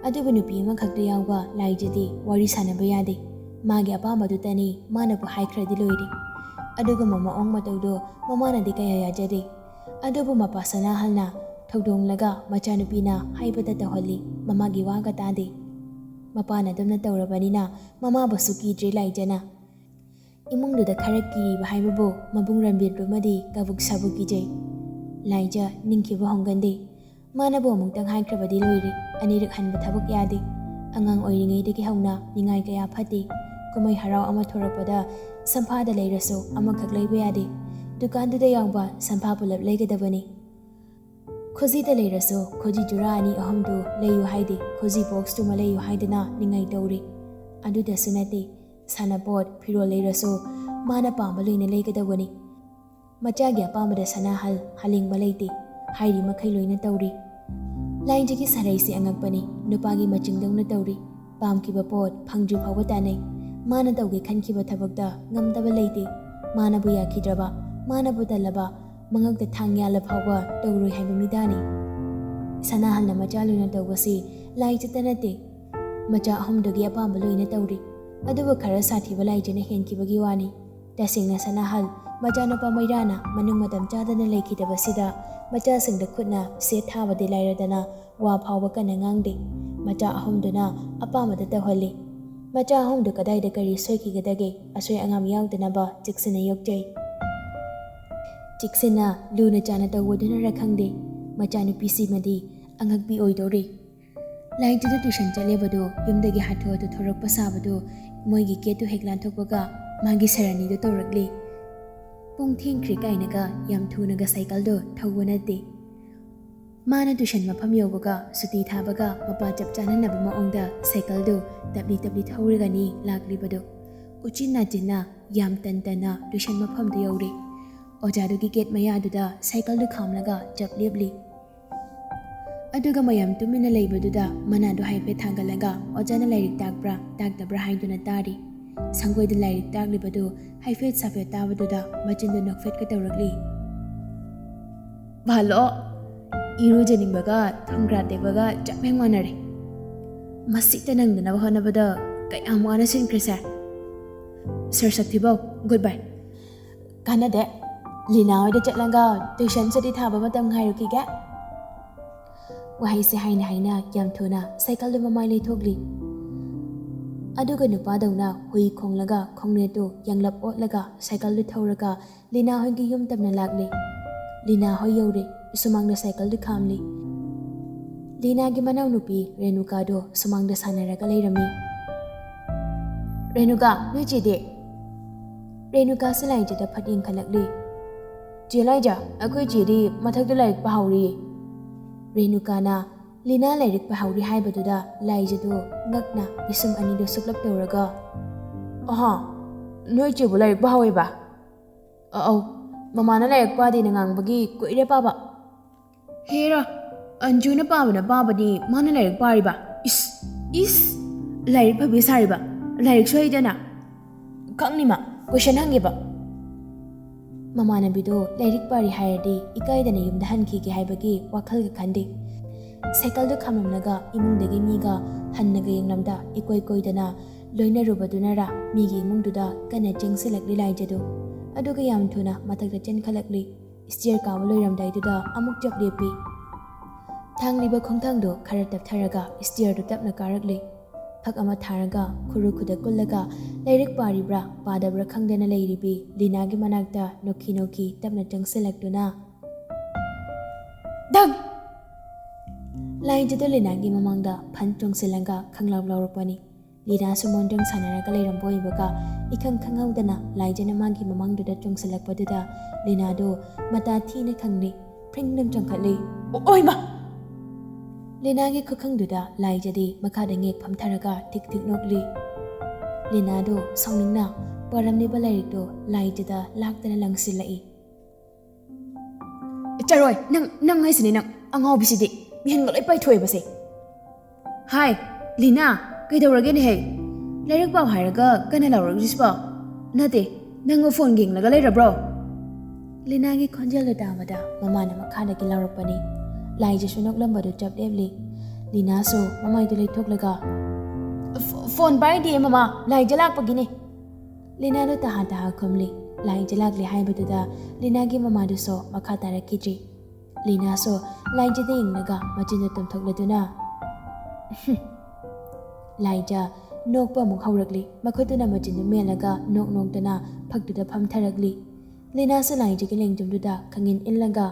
ꯑꯗꯨꯕꯨ ꯅꯨꯄꯤ ꯑꯃꯈꯛꯇ ꯌꯥꯎꯕ ꯂꯥꯏꯖꯗꯤ ꯋꯥꯔꯤ ꯁꯥꯟꯅꯕ ꯌꯥꯗꯦ꯫ ꯃꯥꯒꯤ ꯑꯄꯥꯝꯕꯗꯨꯇꯅꯤ ꯃꯥꯅꯕꯨ ꯍꯥꯏꯈ꯭ꯔꯗꯤ ꯂꯣꯏꯔꯦ꯫ ꯑꯗꯨꯒꯨꯝꯕ ꯃꯑꯣꯡ ꯃꯇꯧꯗꯣ ꯃꯃꯥꯅꯗꯤ ꯀꯌꯥ ꯌꯥꯖꯗꯦ꯫ ꯑꯗꯨꯕꯨ ꯃꯄꯥ ꯁꯅꯥꯍꯜꯅ ꯊꯧꯗꯣꯡꯂꯒ ꯃꯆꯥꯅꯨꯄꯤꯅ ꯍꯥꯏꯕꯇ ꯇꯧꯍꯜꯂꯤ, ꯃꯃꯥꯒꯤ ꯋꯥꯒ ꯇꯥꯗꯦ꯫ ꯃꯄꯥꯅ ꯑꯗꯨꯝꯅ ꯇꯧꯔꯕꯅꯤꯅ ꯃꯃꯥꯕꯨꯁꯨ ꯀꯤꯗ꯭ꯔꯦ ꯂꯥꯏꯖꯅ꯫ ꯏꯃꯨꯡꯗꯨꯗ ꯈꯔ ꯀꯤꯔꯤꯕ ꯍꯥꯏꯕꯕꯨ ꯃꯕꯨꯡ ꯔꯟꯕꯤꯔꯗꯨꯃꯗꯤ ꯀꯕꯨꯛ ꯁꯥꯕꯨ ꯀꯤꯖꯩ꯫ ꯂꯥꯏꯖ ꯅꯤꯡꯈꯤꯕ ꯍꯣꯡꯒꯟꯗꯦ꯫ ꯃꯥꯅꯕꯨ ꯑꯃꯨꯛꯇꯪ ꯍꯥꯏꯈ꯭ꯔꯕꯗꯤ ꯂꯣꯏꯔꯦ, ꯑꯅꯤꯔꯛ ꯍꯟꯕ ꯊꯕꯛ ꯌꯥꯗꯦ꯫ ꯑꯉꯥꯡ ꯑꯣꯏꯔꯤꯉꯩꯗꯒꯤ ꯍꯧꯅ ꯅꯤꯡꯉꯥꯏ ꯀꯌꯥ ꯐꯠꯇꯦ꯫ ꯀꯨꯝꯍꯩ ꯍꯔꯥꯎ ꯑꯃ ꯊꯣꯔꯛꯄꯗ ꯁꯝꯐꯥꯗ ꯂꯩꯔꯁꯨ ꯑꯃꯈꯛ ꯂꯩꯕ ꯌꯥꯗꯦ꯫ ꯗꯨꯀꯥꯟꯗꯨꯗ ꯌꯥꯎꯕ ꯁꯝꯐꯥ ꯄꯨꯂꯞ ꯂꯩꯒꯗꯕꯅꯤ꯫ ꯈꯨꯖꯤꯗ ꯂꯩꯔꯁꯨ ꯈꯨꯖꯤ ꯖꯨꯔꯥ ꯑꯅꯤ ꯑꯍꯨꯝꯗꯨ ꯂꯩꯌꯨ ꯍꯥꯏꯗꯦ, ꯈꯨꯖꯤ ꯕꯣꯛꯁꯇꯨꯃ ꯂꯩꯌꯨ ꯍꯥꯏꯗꯅ ꯅꯤꯡꯉꯥꯏ ꯇꯧꯔꯤ꯫ ꯑꯗꯨꯗꯁꯨ ꯅꯠꯇꯦ, ꯁꯥꯟꯅꯄꯣꯠ, ꯐꯤꯔꯣꯜ ꯂꯩꯔꯁꯨ ꯃꯥꯅ ꯄꯥꯝꯕ ꯂꯣꯏꯅ ꯂꯩꯒꯗꯧꯕꯅꯤ꯫ ꯃꯆꯥꯒꯤ ꯑꯄꯥꯝꯕꯗ ꯁꯅꯥꯍꯜ ꯍꯥꯂꯦꯡꯕ ꯂꯩꯇꯦ, ꯍꯥꯏꯔꯤ ꯃꯈꯩ ꯂꯣꯏꯅ ꯇꯧꯔꯤ꯫ ꯂꯥꯏꯖꯒꯤ ꯁꯔꯩꯁꯤ ꯑꯉꯛꯄꯅꯤ, ꯅꯨꯄꯥꯒꯤ ꯃꯆꯤꯡꯗꯧꯅ ꯇꯧꯔꯤ꯫ ꯄꯥꯝꯈꯤꯕ ꯄꯣꯠ ꯐꯪꯗ꯭ꯔꯤ ꯐꯥꯎꯕ ꯇꯥꯟꯅꯩ꯫ ꯃꯥꯅ ꯇꯧꯒꯦ ꯈꯟꯈꯤꯕ ꯊꯕꯛꯇ ꯉꯝꯗꯕ ꯂꯩꯇꯦ꯫ ꯃꯥꯅꯕꯨ ꯌꯥꯈꯤꯗ꯭ꯔꯕ, ꯃꯥꯅꯕꯨ ꯇꯜꯂꯕ, ꯃꯉꯛꯇ ꯊꯥꯡ ꯌꯥꯜꯂ ꯐꯥꯎꯕ ꯇꯧꯔꯣꯏ ꯍꯥꯏꯕ ꯃꯤꯗꯥꯅꯤ꯫ ꯁꯅꯥꯍꯜꯅ ꯃꯆꯥ ꯂꯨꯅ ꯇꯧꯕꯁꯤ ꯂꯥꯏꯖꯇ ꯅꯠꯇꯦ, ꯃꯆꯥ ꯑꯍꯨꯝꯗꯨꯒꯤ ꯑꯄꯥꯝꯕ ꯂꯣꯏꯅ ꯇꯧꯔꯤ꯫ ꯑꯗꯨꯕꯨ ꯈꯔ ꯁꯥꯊꯤꯕ ꯂꯥꯏꯖꯅ ꯍꯦꯟꯈꯤꯕꯒꯤ ꯋꯥꯅꯤ꯫ ꯇꯁꯦꯡꯅ ꯁꯅꯥꯍꯜ, ꯃꯆꯥꯅꯨꯄꯥ ꯃꯩꯔꯥꯅ ꯃꯅꯨꯡ ꯃꯇꯝ ꯆꯥꯗꯅ ꯂꯩꯈꯤꯗꯕꯁꯤꯗ ꯃꯆꯥꯁꯤꯡꯗ ꯈꯨꯠꯅ ꯁꯦꯠ ꯊꯥꯕꯗꯤ ꯂꯥꯏꯔꯗꯅ ꯋꯥ ꯐꯥꯎꯕ ꯀꯟꯅ ꯉꯥꯡꯗꯦ꯫ ꯃꯆꯥ ꯑꯍꯨꯝꯗꯨꯅ ꯑꯄꯥꯝꯕꯗ ꯇꯧꯍꯜꯂꯤ꯫ ꯃꯆꯥ ꯑꯍꯨꯝꯗꯨ ꯀꯗꯥꯏꯗ ꯀꯔꯤ ꯁꯣꯏꯈꯤꯒꯗꯒꯦ? ꯑꯁꯣꯏ ꯑꯉꯥꯝ ꯌꯥꯎꯗꯅꯕ ꯆꯦꯛꯁꯤꯟꯅ ꯌꯣꯛꯆꯩ꯫ ꯆꯦꯛꯁꯤꯟꯅ ꯂꯨꯅ ꯆꯥꯟꯅ ꯇꯧꯕꯗꯨꯅꯔ ꯈꯪꯗꯦ, ꯃꯆꯥꯅꯨꯄꯤꯁꯤꯃꯗꯤ ꯑꯉꯛꯄꯤ ꯑꯣꯏꯗꯧꯔꯤ꯫ ꯂꯥꯏꯖꯗꯨ ꯇ꯭ꯌꯨꯁꯟ ꯆꯠꯂꯦꯕꯗꯣ ꯌꯨꯝꯗꯒꯤ ꯍꯥꯊꯨ ꯍꯥꯊꯨ ꯊꯣꯔꯛꯄ ꯁꯥꯕꯗꯣ ꯃꯣꯏꯒꯤ ꯒꯦꯠꯇꯨ ꯍꯦꯛ ꯂꯥꯟꯊꯣꯛꯄꯒ ꯃꯥꯒꯤ ꯁꯔꯅꯤꯗꯨ ꯇꯧꯔꯛꯂꯦ꯫ ꯄꯨꯡ ꯊꯦꯡꯈ꯭ꯔꯦ ꯀꯥꯏꯅꯒ ꯌꯥꯝ ꯊꯨꯅꯒ ꯁꯥꯏꯀꯜꯗꯣ ꯊꯧꯕ ꯅꯠꯇꯦ꯫ ꯃꯥꯅ ꯇ꯭ꯌꯨꯁꯟ ꯃꯐꯝ ꯌꯧꯕꯒ ꯁꯨꯇꯤ ꯊꯥꯕꯒ ꯃꯄꯥ ꯆꯞ ꯆꯥꯅꯅꯕ ꯃꯑꯣꯡꯗ ꯁꯥꯏꯀꯜꯗꯨ ꯇꯞꯂꯤ ꯇꯞꯂꯤ ꯊꯧꯔꯒꯅꯤ ꯂꯥꯛꯂꯤꯕꯗꯨ꯫ ꯎꯆꯤꯟ ꯅꯥꯆꯤꯟꯅ ꯌꯥꯝ ꯇꯟ ꯇꯟꯅ ꯇ꯭ꯌꯨꯁꯟ ꯃꯐꯝꯗꯨ ꯌꯧꯔꯦ꯫ ꯑꯣꯖꯥꯗꯨꯒꯤ ꯒꯦꯠ ꯃꯌꯥꯗꯨꯗ ꯁꯥꯏꯀꯜꯗꯨ ꯈꯥꯝꯂꯒ ꯆꯞ ꯂꯦꯞꯂꯤ꯫ ꯑꯗꯨꯒ ꯃꯌꯥꯝ ꯇꯨꯃꯤꯟꯅ ꯂꯩꯕꯗꯨꯗ ꯃꯅꯥꯗꯣ ꯍꯥꯏꯐꯦꯠ ꯊꯥꯡꯒꯠꯂꯒ ꯑꯣꯖꯥꯅ ꯂꯥꯏꯔꯤꯛ ꯇꯥꯛꯄ꯭ꯔꯥ ꯇꯥꯛꯇꯕ꯭ꯔꯥ ꯍꯥꯏꯗꯨꯅ ꯇꯥꯔꯤ꯫ ꯁꯪꯒꯣꯏꯗ ꯂꯥꯏꯔꯤꯛ ꯇꯥꯛꯂꯤꯕꯗꯨ ꯍꯥꯏꯐꯦꯠ ꯁꯥꯐꯦꯠ ꯇꯥꯕꯗꯨꯗ ꯃꯆꯤꯟꯗꯣ ꯅꯣꯛꯐꯦꯠꯀ ꯇꯧꯔꯛꯂꯤ꯫ "ꯚꯥꯂꯣ, ꯏꯔꯨꯖꯅꯤꯡꯕꯒ ꯊꯨꯝꯒ꯭ꯔꯥ ꯇꯦꯛꯄꯒ ꯆꯞ ꯍꯦꯛ ꯃꯥꯟꯅꯔꯦ꯫ ꯃꯁꯤꯇ ꯅꯪꯗꯅꯕ ꯍꯣꯠꯅꯕꯗ ꯀꯌꯥꯝ ꯋꯥꯅ ꯁꯤꯟꯈ꯭ꯔꯦ ꯁꯥꯔ꯫ ꯁꯥꯔ ꯁꯛꯊꯤꯕꯧ, ꯒꯨꯗ ꯕꯥꯏ꯫ ꯀꯥꯟꯅꯗꯦ꯫ ꯂꯤꯅꯥ ꯍꯣꯏꯗ ꯆꯠꯂꯒ ꯇ꯭ꯌꯨꯁꯟ ꯁꯨꯇꯤ ꯊꯥꯕ ꯃꯇꯝ ꯉꯥꯏꯔꯨꯈꯤꯒꯦ꯫" ꯋꯥꯍꯩꯁꯦ ꯍꯥꯏꯅ ꯍꯥꯏꯅ ꯌꯥꯝ ꯊꯨꯅ ꯁꯥꯏꯀꯜꯗꯨ ꯃꯃꯥꯏ ꯂꯩꯊꯣꯛꯂꯤ꯫ ꯑꯗꯨꯒ ꯅꯨꯄꯥꯗꯧꯅ ꯍꯨꯏ ꯈꯣꯡꯂꯒ ꯈꯣꯡꯅꯦꯠꯇꯨ ꯌꯥꯡꯂꯞ ꯑꯣꯠꯂꯒ ꯁꯥꯏꯀꯜꯗꯨ ꯊꯧꯔꯒ ꯂꯤꯅꯥ ꯍꯣꯏꯒꯤ ꯌꯨꯝ ꯇꯝꯅ ꯂꯥꯛꯂꯤ꯫ ꯂꯤꯅꯥ ꯍꯣꯏ ꯌꯧꯔꯦ꯫ ꯁꯨꯃꯥꯡꯗ ꯁꯥꯏꯀꯜꯗꯨ ꯈꯥꯝꯂꯤ꯫ ꯂꯤꯅꯥꯒꯤ ꯃꯅꯥꯎꯅꯨꯄꯤ ꯔꯦꯅꯨꯀꯥꯗꯣ ꯁꯨꯃꯥꯡꯗ ꯁꯥꯟꯅꯔꯒ ꯂꯩꯔꯝꯃꯤ꯫ "ꯔꯦꯅꯨꯀꯥ, ꯅꯣꯏ ꯆꯦꯗꯤ?" ꯔꯦꯅꯨꯀꯥꯁꯨ ꯂꯥꯏꯖꯗ ꯐꯠ ꯌꯦꯡꯈꯠꯂꯛꯂꯤ꯫ "ꯆꯦ ꯂꯥꯏꯖ, ꯑꯩꯈꯣꯏ ꯆꯦꯗꯤ ꯃꯊꯛꯇ ꯂꯥꯏꯔꯤꯛ ꯄꯥꯍꯧꯔꯤꯌꯦ꯫" ꯔꯦꯅꯨꯀꯥꯅ ꯂꯤꯅꯥ ꯂꯥꯏꯔꯤꯛ ꯄꯥꯍꯧꯔꯤ ꯍꯥꯏꯕꯗꯨꯗ ꯂꯥꯏꯖꯗꯨ ꯉꯛꯅ ꯄꯤꯁꯨꯝ ꯑꯅꯤꯗꯨ ꯁꯨꯛꯂꯞ ꯇꯧꯔꯒ, "ꯑꯍꯥ, ꯅꯣꯏ ꯆꯦꯕꯨ ꯂꯥꯏꯔꯤꯛ ꯄꯥꯍꯧꯋꯦꯕ?" "ꯑꯧ, ꯃꯃꯥꯅ ꯂꯥꯏꯔꯤꯛ ꯄꯥꯗꯦꯅ ꯉꯥꯡꯕꯒꯤ ꯀꯨꯏꯔꯦ ꯄꯥꯕ꯫" "ꯍꯦꯔꯥ, ꯑꯟꯖꯨꯅ ꯄꯥꯕꯅ ꯄꯥꯕꯅꯤ, ꯃꯥꯅ ꯂꯥꯏꯔꯤꯛ ꯄꯥꯔꯤꯕ? ꯏꯁ, ꯏꯁ, ꯂꯥꯏꯔꯤꯛ ꯐꯕꯤ ꯁꯥꯔꯤꯕ? ꯂꯥꯏꯔꯤꯛꯁꯨ ꯍꯩꯗꯅ?" "ꯈꯪꯅꯤꯃ, ꯀꯣꯏꯁꯟ ꯍꯪꯒꯦꯕ꯫" ꯃꯃꯥꯟꯅꯕꯤꯗꯣ ꯂꯥꯏꯔꯤꯛ ꯄꯥꯔꯤ ꯍꯥꯏꯔꯗꯤ ꯏꯀꯥꯏꯗꯅ ꯌꯨꯝꯗ ꯍꯟꯈꯤꯒꯦ ꯍꯥꯏꯕꯒꯤ ꯋꯥꯈꯜꯒ ꯈꯟꯗꯦ꯫ ꯁꯥꯏꯀꯜꯗꯨ ꯈꯥꯝꯂꯝꯂꯒ ꯏꯃꯨꯡꯗꯒꯤ ꯃꯤꯒ ꯍꯟꯅꯒ ꯌꯦꯡꯂꯝꯗ ꯏꯀꯣꯏ ꯀꯣꯏꯗꯅ ꯂꯣꯏꯅꯔꯨꯕꯗꯨꯅꯔ ꯃꯤꯒꯤ ꯏꯃꯨꯡꯗꯨꯗ ꯀꯟꯅ ꯆꯦꯟꯁꯤꯜꯂꯛꯂꯤ ꯂꯥꯏꯖꯗꯨ꯫ ꯑꯗꯨꯒ ꯌꯥꯝ ꯊꯨꯅ ꯃꯊꯛꯇ ꯆꯦꯟꯈꯠꯂꯛꯂꯤ꯫ ꯁ꯭ꯇꯤꯌꯔ ꯀꯥꯕ ꯂꯣꯏꯔꯝꯗꯥꯏꯗꯨꯗ ꯑꯃꯨꯛ ꯆꯞ ꯂꯦꯞꯄꯤ꯫ ꯊꯥꯡꯂꯤꯕ ꯈꯣꯡꯊꯥꯡꯗꯨ ꯈꯔ ꯇꯞꯊꯔꯒ ꯁ꯭ꯇꯤꯌꯔꯗꯨ ꯇꯞꯅ ꯀꯥꯔꯛꯂꯤ꯫ ꯐꯛ ꯑꯃ ꯊꯥꯔꯒ ꯈꯨꯔꯨ ꯈꯨꯗ ꯀꯨꯜꯂꯒ ꯂꯥꯏꯔꯤꯛ ꯄꯥꯔꯤꯕ꯭ꯔꯥ ꯄꯥꯗꯕ꯭ꯔꯥ ꯈꯪꯗꯅ ꯂꯩꯔꯤꯕꯤ ꯂꯤꯅꯥꯒꯤ ꯃꯅꯥꯛꯇ ꯅꯣꯛꯈꯤ ꯅꯣꯛꯈꯤ ꯇꯞꯅ ꯆꯪꯁꯤꯜꯂꯛꯇꯨꯅ, "ꯗꯪ!" ꯂꯥꯏꯖꯗꯨ ꯂꯤꯅꯥꯒꯤ ꯃꯃꯥꯡꯗ ꯐꯟ ꯆꯣꯡꯁꯤꯜꯂꯒ ꯈꯪꯂꯥꯎ ꯂꯥꯎꯔꯛꯄꯅꯤ꯫ ꯂꯤꯅꯥꯁꯨ ꯃꯣꯟꯗ꯭ꯔꯪ ꯁꯥꯟꯅꯔꯒ ꯂꯩꯔꯝꯕ ꯑꯣꯏꯕꯒ ꯏꯈꯪ ꯈꯪꯍꯧꯗꯅ ꯂꯥꯏꯖꯅ ꯃꯥꯒꯤ ꯃꯃꯥꯡꯗꯨꯗ ꯆꯣꯡꯁꯤꯜꯂꯛꯄꯗꯨꯗ ꯂꯤꯅꯥꯗꯨ ꯃꯇꯥ ꯊꯤꯅ ꯈꯪꯂꯤ꯫ ꯐ꯭ꯔꯤꯡ ꯗꯨꯝ ꯆꯣꯡꯈꯠꯂꯤ꯫ "ꯑꯣ-, ꯑꯣꯏꯃ!" ꯂꯤꯅꯥꯒꯤ ꯈꯨꯈꯪꯗꯨꯗ ꯂꯥꯏꯖꯗꯤ ꯃꯈꯥꯗ ꯉꯦꯛ ꯐꯝꯊꯔꯒ ꯊꯤꯛ ꯊꯤꯛ ꯅꯣꯛꯂꯤ꯫ ꯂꯤꯅꯥꯗꯨ ꯁꯥꯎꯅꯤꯡꯅ ꯄꯥꯔꯝꯂꯤꯕ ꯂꯥꯏꯔꯤꯛꯇꯨ ꯂꯥꯏꯖꯗ ꯂꯥꯛꯇꯅ ꯂꯪꯁꯤꯜꯂꯛꯏ꯫ "ꯆꯠꯂꯣꯏ, ꯅꯪ, ꯅꯪ ꯍꯥꯏꯁꯤꯅꯤ ꯅꯪ, ꯑꯉꯥꯎꯕꯤꯁꯤꯗꯤ!" ꯃꯤꯍꯨꯟꯒ ꯂꯣꯏ ꯄꯥꯏꯊꯣꯛꯑꯦꯕꯁꯦ꯫ ꯍꯥꯏ, ꯂꯤꯅꯥ, ꯀꯩꯗꯧꯔꯒꯦꯅꯦꯍꯦ? ꯂꯥꯏꯔꯤꯛ ꯄꯥꯎ ꯍꯥꯏꯔꯒ ꯀꯟꯅ ꯂꯥꯎꯔꯛꯂꯤꯁꯤꯕꯣ? ꯅꯠꯇꯦ, ꯅꯪꯕꯨ ꯐꯣꯟ ꯌꯦꯡꯂꯒ ꯂꯩꯔꯕ꯭ꯔꯣ? ꯂꯤꯅꯥꯒꯤ ꯈꯣꯟꯖꯦꯜꯗꯨ ꯇꯥꯕꯗ ꯃꯃꯥꯅ ꯃꯈꯥꯗꯒꯤ ꯂꯥꯎꯔꯛꯄꯅꯤ꯫ ꯂꯥꯏꯖꯁꯨ ꯅꯣꯛꯂꯝꯕꯗꯨ ꯆꯞ ꯂꯦꯞꯂꯤ꯫ ꯂꯤꯅꯥꯁꯨ ꯃꯃꯥꯏꯗꯨ ꯂꯩꯊꯣꯛꯂꯒ, "ꯐꯣ-, ꯐꯣꯟ ꯄꯥꯏꯗꯤꯌꯦ ꯃꯃꯥ, ꯂꯥꯏꯖ ꯂꯥꯛꯄꯒꯤꯅꯦ꯫" ꯂꯤꯅꯥꯗꯨ ꯇꯍꯥ ꯇꯍꯥ ꯈꯨꯝꯂꯤ꯫ ꯂꯥꯏꯖ ꯂꯥꯛꯂꯦ ꯍꯥꯏꯕꯗꯨꯗ ꯂꯤꯅꯥꯒꯤ ꯃꯃꯥꯗꯨꯁꯨ ꯃꯈꯥ ꯇꯥꯔꯛꯈꯤꯗ꯭ꯔꯤ꯫ ꯂꯤꯅꯥꯁꯨ ꯂꯥꯏꯖꯗ ꯌꯦꯡꯂꯒ ꯃꯆꯤꯟꯗꯨ ꯇꯨꯝꯊꯣꯛꯂꯗꯨꯅ, ꯂꯥꯏꯖ ꯅꯣꯛꯄ ꯑꯃꯨꯛ ꯍꯧꯔꯛꯂꯤ꯫ ꯃꯈꯨꯠꯇꯨꯅ ꯃꯆꯤꯟꯗꯨ ꯃꯦꯜꯂꯒ ꯅꯣꯛ ꯅꯣꯛꯇꯅ ꯐꯛꯇꯨꯗ ꯐꯝꯊꯔꯛꯂꯤ꯫ ꯂꯤꯅꯥꯁꯨ ꯂꯥꯏꯖꯒꯤ ꯂꯦꯡꯖꯨꯝꯗꯨꯗ ꯈꯪꯏꯟ ꯏꯜꯂꯒ,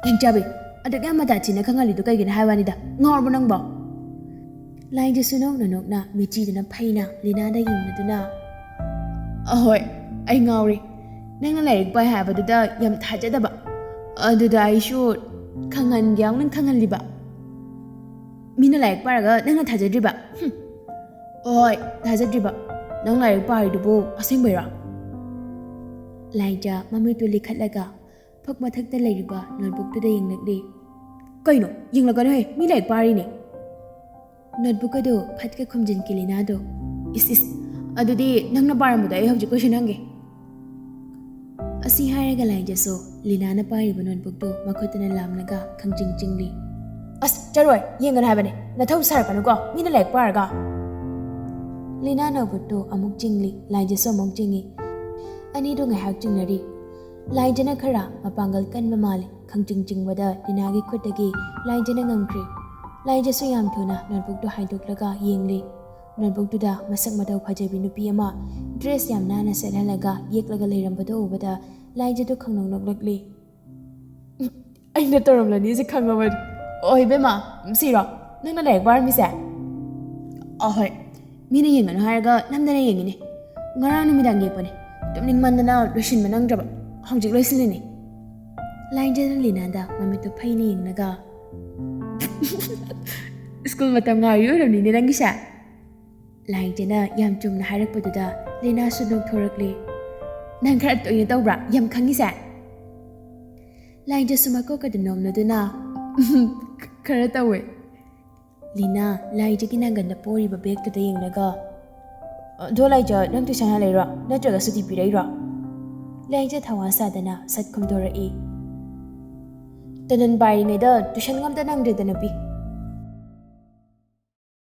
"ꯂꯦꯡꯆꯥꯕꯤ, ꯑꯗꯨꯛ ꯌꯥꯝ ꯃꯇꯥ ꯆꯤꯅ ꯈꯪꯍꯜꯂꯤꯗꯨ ꯀꯩꯒꯤꯅꯣ ꯍꯥꯏ ꯋꯥꯅꯤꯗ? ꯉꯥꯎꯔꯕꯣ ꯅꯪꯕꯣ?" ꯂꯥꯏꯖꯁꯨ ꯅꯣꯛꯅ ꯅꯣꯛꯅ ꯃꯤꯆꯤꯗꯨꯅ ꯐꯩꯅ ꯂꯤꯅꯥꯗ ꯌꯦꯡꯂꯗꯨꯅ, "ꯑꯍꯣꯏ, ꯑꯩ ꯉꯥꯎꯔꯦ꯫ ꯅꯪꯅ ꯂꯥꯏꯔꯤꯛ ꯄꯥꯏ ꯍꯥꯏꯕꯗꯨꯗ ꯌꯥꯝ ꯊꯥꯖꯗꯕ꯫ ꯑꯗꯨꯗ ꯑꯩꯁꯨ ꯈꯪꯍꯟꯒꯦ ꯌꯥꯎꯅ ꯈꯪꯍꯜꯂꯤꯕ꯫ ꯃꯤꯅ ꯂꯥꯏꯔꯤꯛ ꯄꯥꯔꯒ ꯅꯪꯅ ꯊꯥꯖꯗ꯭ꯔꯤꯕ? ꯍꯨꯝ꯫ ꯍꯣꯏ, ꯊꯥꯖꯗ꯭ꯔꯤꯕ꯫ ꯅꯪ ꯂꯥꯏꯔꯤꯛ ꯄꯥꯔꯤꯗꯨꯕꯨ ꯑꯁꯦꯡꯕꯩꯔꯣ?" ꯂꯥꯏꯖ ꯃꯃꯤꯠꯇꯨ ꯂꯤꯈꯠꯂꯒ ꯐꯛ ꯃꯊꯛꯇ ꯂꯩꯔꯤꯕ ꯅꯣꯠꯕꯨꯛꯇꯨꯗ ꯌꯦꯡꯂꯛꯂꯤ꯫ "ꯀꯩꯅꯣ? ꯌꯦꯡꯂꯛꯀꯅꯨꯍꯦ, ꯃꯤ ꯂꯥꯏꯔꯤꯛ ꯄꯥꯔꯤꯅꯦ꯫" ꯅꯣꯠꯕꯨꯛ ꯑꯗꯨ ꯐꯠꯀ ꯈꯨꯝꯖꯤꯟꯈꯤ ꯂꯤꯅꯥꯗꯣ꯫ "ꯏꯁ ꯏꯁ, ꯑꯗꯨꯗꯤ ꯅꯪꯅ ꯄꯥꯔꯝꯕꯗꯣ ꯑꯩ ꯍꯧꯖꯤꯛ ꯀꯣꯏꯁꯟ ꯍꯪꯒꯦ꯫" ꯑꯁꯤ ꯍꯥꯏꯔꯒ ꯂꯥꯏꯖꯁꯨ ꯂꯤꯅꯥꯅ ꯄꯥꯏꯔꯤꯕ ꯅꯣꯠꯕꯨꯛꯇꯨ ꯃꯈꯨꯠꯇꯨꯅ ꯂꯥꯝꯂꯒ ꯈꯪꯆꯤꯡ ꯆꯤꯡꯂꯤ꯫ "ꯑꯁ, ꯆꯠꯂꯣꯏ, ꯌꯦꯡꯒꯅꯨ ꯍꯥꯏꯕꯅꯦ, ꯅꯊꯧ ꯁꯥꯔꯛꯀꯅꯨꯀꯣ, ꯃꯤꯅ ꯂꯥꯏꯔꯤꯛ ꯄꯥꯔꯒ꯫" ꯂꯤꯅꯥ ꯅꯣꯠꯕꯨꯛꯇꯨ ꯑꯃꯨꯛ ꯆꯤꯡꯂꯤ, ꯂꯥꯏꯖꯁꯨ ꯑꯃꯨꯛ ꯆꯤꯡꯏ꯫ ꯑꯅꯤꯗꯨ ꯉꯥꯏꯍꯥꯛ ꯆꯤꯡꯅꯔꯤ꯫ ꯂꯥꯏꯖꯅ ꯈꯔ ꯃꯄꯥꯡꯒꯜ ꯀꯟꯕ ꯃꯥꯜꯂꯤ꯫ ꯈꯪꯆꯤꯡ ꯆꯤꯡꯕꯗ ꯂꯤꯅꯥꯒꯤ ꯈꯨꯠꯇꯒꯤ ꯂꯥꯏꯖꯅ ꯉꯝꯈ꯭ꯔꯤ꯫ ꯂꯥꯏꯖꯁꯨ ꯌꯥꯝ ꯊꯨꯅ ꯅꯣꯠꯕꯨꯛꯇꯨ ꯍꯥꯏꯗꯣꯛꯂꯒ ꯌꯦꯡꯂꯤ꯫ ꯅꯣꯠꯕꯨꯛꯇꯨꯗ ꯃꯁꯛ ꯃꯇꯧ ꯐꯖꯕꯤ ꯅꯨꯄꯤ ꯑꯃ ꯗ꯭ꯔꯦꯁ ꯌꯥꯝ ꯅꯥꯟꯅ ꯁꯦꯠꯍꯜꯂꯒ ꯌꯦꯛꯂꯒ ꯂꯩꯔꯝꯕꯗꯨ ꯎꯕꯗ ꯂꯥꯏꯖꯗꯨ ꯈꯪꯅꯣꯛ ꯅꯣꯛꯂꯛꯂꯤ꯫ "ꯑꯩꯅ ꯇꯧꯔꯝꯂꯅꯤꯁꯦ ꯈꯪꯉꯕꯅꯤ꯫" "ꯑꯣ ꯏꯕꯦꯝꯃ, ꯁꯤꯔꯣ ꯅꯪꯅ ꯂꯥꯏꯔꯤꯛ ꯄꯥꯔꯝꯃꯤꯁꯦ?" "ꯑꯍꯣꯏ, ꯃꯤꯅ ꯌꯦꯡꯒꯅꯨ ꯍꯥꯏꯔꯒ ꯅꯝꯗꯅ ꯌꯦꯡꯉꯤꯅꯦ꯫ ꯉꯔꯥꯡ ꯅꯨꯃꯤꯗꯥꯡ ꯌꯦꯛꯄꯅꯦ, ꯇꯨꯝꯅꯤꯡꯃꯟꯗꯅ ꯂꯣꯏꯁꯤꯟꯕ ꯅꯪꯗ꯭ꯔꯕ, ꯍꯧꯖꯤꯛ ꯂꯣꯏꯁꯤꯜꯂꯤꯅꯦ꯫" ꯂꯥꯏꯖꯅ ꯂꯤꯅꯥꯗ ꯃꯃꯤꯠꯇꯨ ꯐꯩꯅ ꯌꯦꯡꯂꯒ, "ꯁ꯭ꯀꯨꯜ ꯃꯇꯝ ꯉꯥꯏꯔꯤ ꯑꯣꯏꯔꯝꯅꯤꯅꯦ ꯅꯪꯒꯤꯁꯦ꯫" ꯂꯥꯏꯖꯅ ꯌꯥꯝ ꯆꯨꯝꯅ ꯍꯥꯏꯔꯛꯄꯗꯨꯗ ꯂꯤꯅꯥꯁꯨ ꯅꯣꯛꯊꯣꯔꯛꯂꯦ꯫ "ꯅꯪ ꯈꯔ ꯇꯣꯏꯅ ꯇꯧꯕ꯭ꯔꯥ ꯌꯥꯝ ꯈꯪꯉꯤꯁꯦ?" ꯂꯥꯏꯖꯁꯨ ꯃꯀꯣꯛ ꯑꯗꯨ ꯅꯣꯝꯂꯗꯨꯅ, ꯈꯔ ꯇꯧꯋꯦ꯫ ꯂꯤꯅꯥ ꯂꯥꯏꯖꯒꯤ ꯅꯥꯒꯟꯗ ꯄꯣꯔꯤꯕ ꯕꯦꯒꯇꯨꯗ ꯌꯦꯡꯂꯒ, "ꯑꯗꯣ ꯂꯥꯏꯖ, ꯅꯪ ꯇꯨꯏꯁꯟ ꯍꯜꯂꯛꯏꯔꯣ? ꯅꯠꯇ꯭ꯔꯒ ꯁꯨꯇꯤ ꯄꯤꯔꯛꯏꯔꯣ?" ꯂꯥꯏꯖ ꯊꯋꯥ ꯁꯥꯗꯅ ꯁꯠ ꯈꯨꯝꯗꯣꯔꯛꯏ꯫ "ꯇꯅꯟ ꯄꯥꯏꯔꯤꯉꯩꯗ ꯇꯨꯏꯁꯟꯒ ꯑꯝꯇ ꯅꯪꯗ꯭ꯔꯦꯗ ꯅꯨꯄꯤ꯫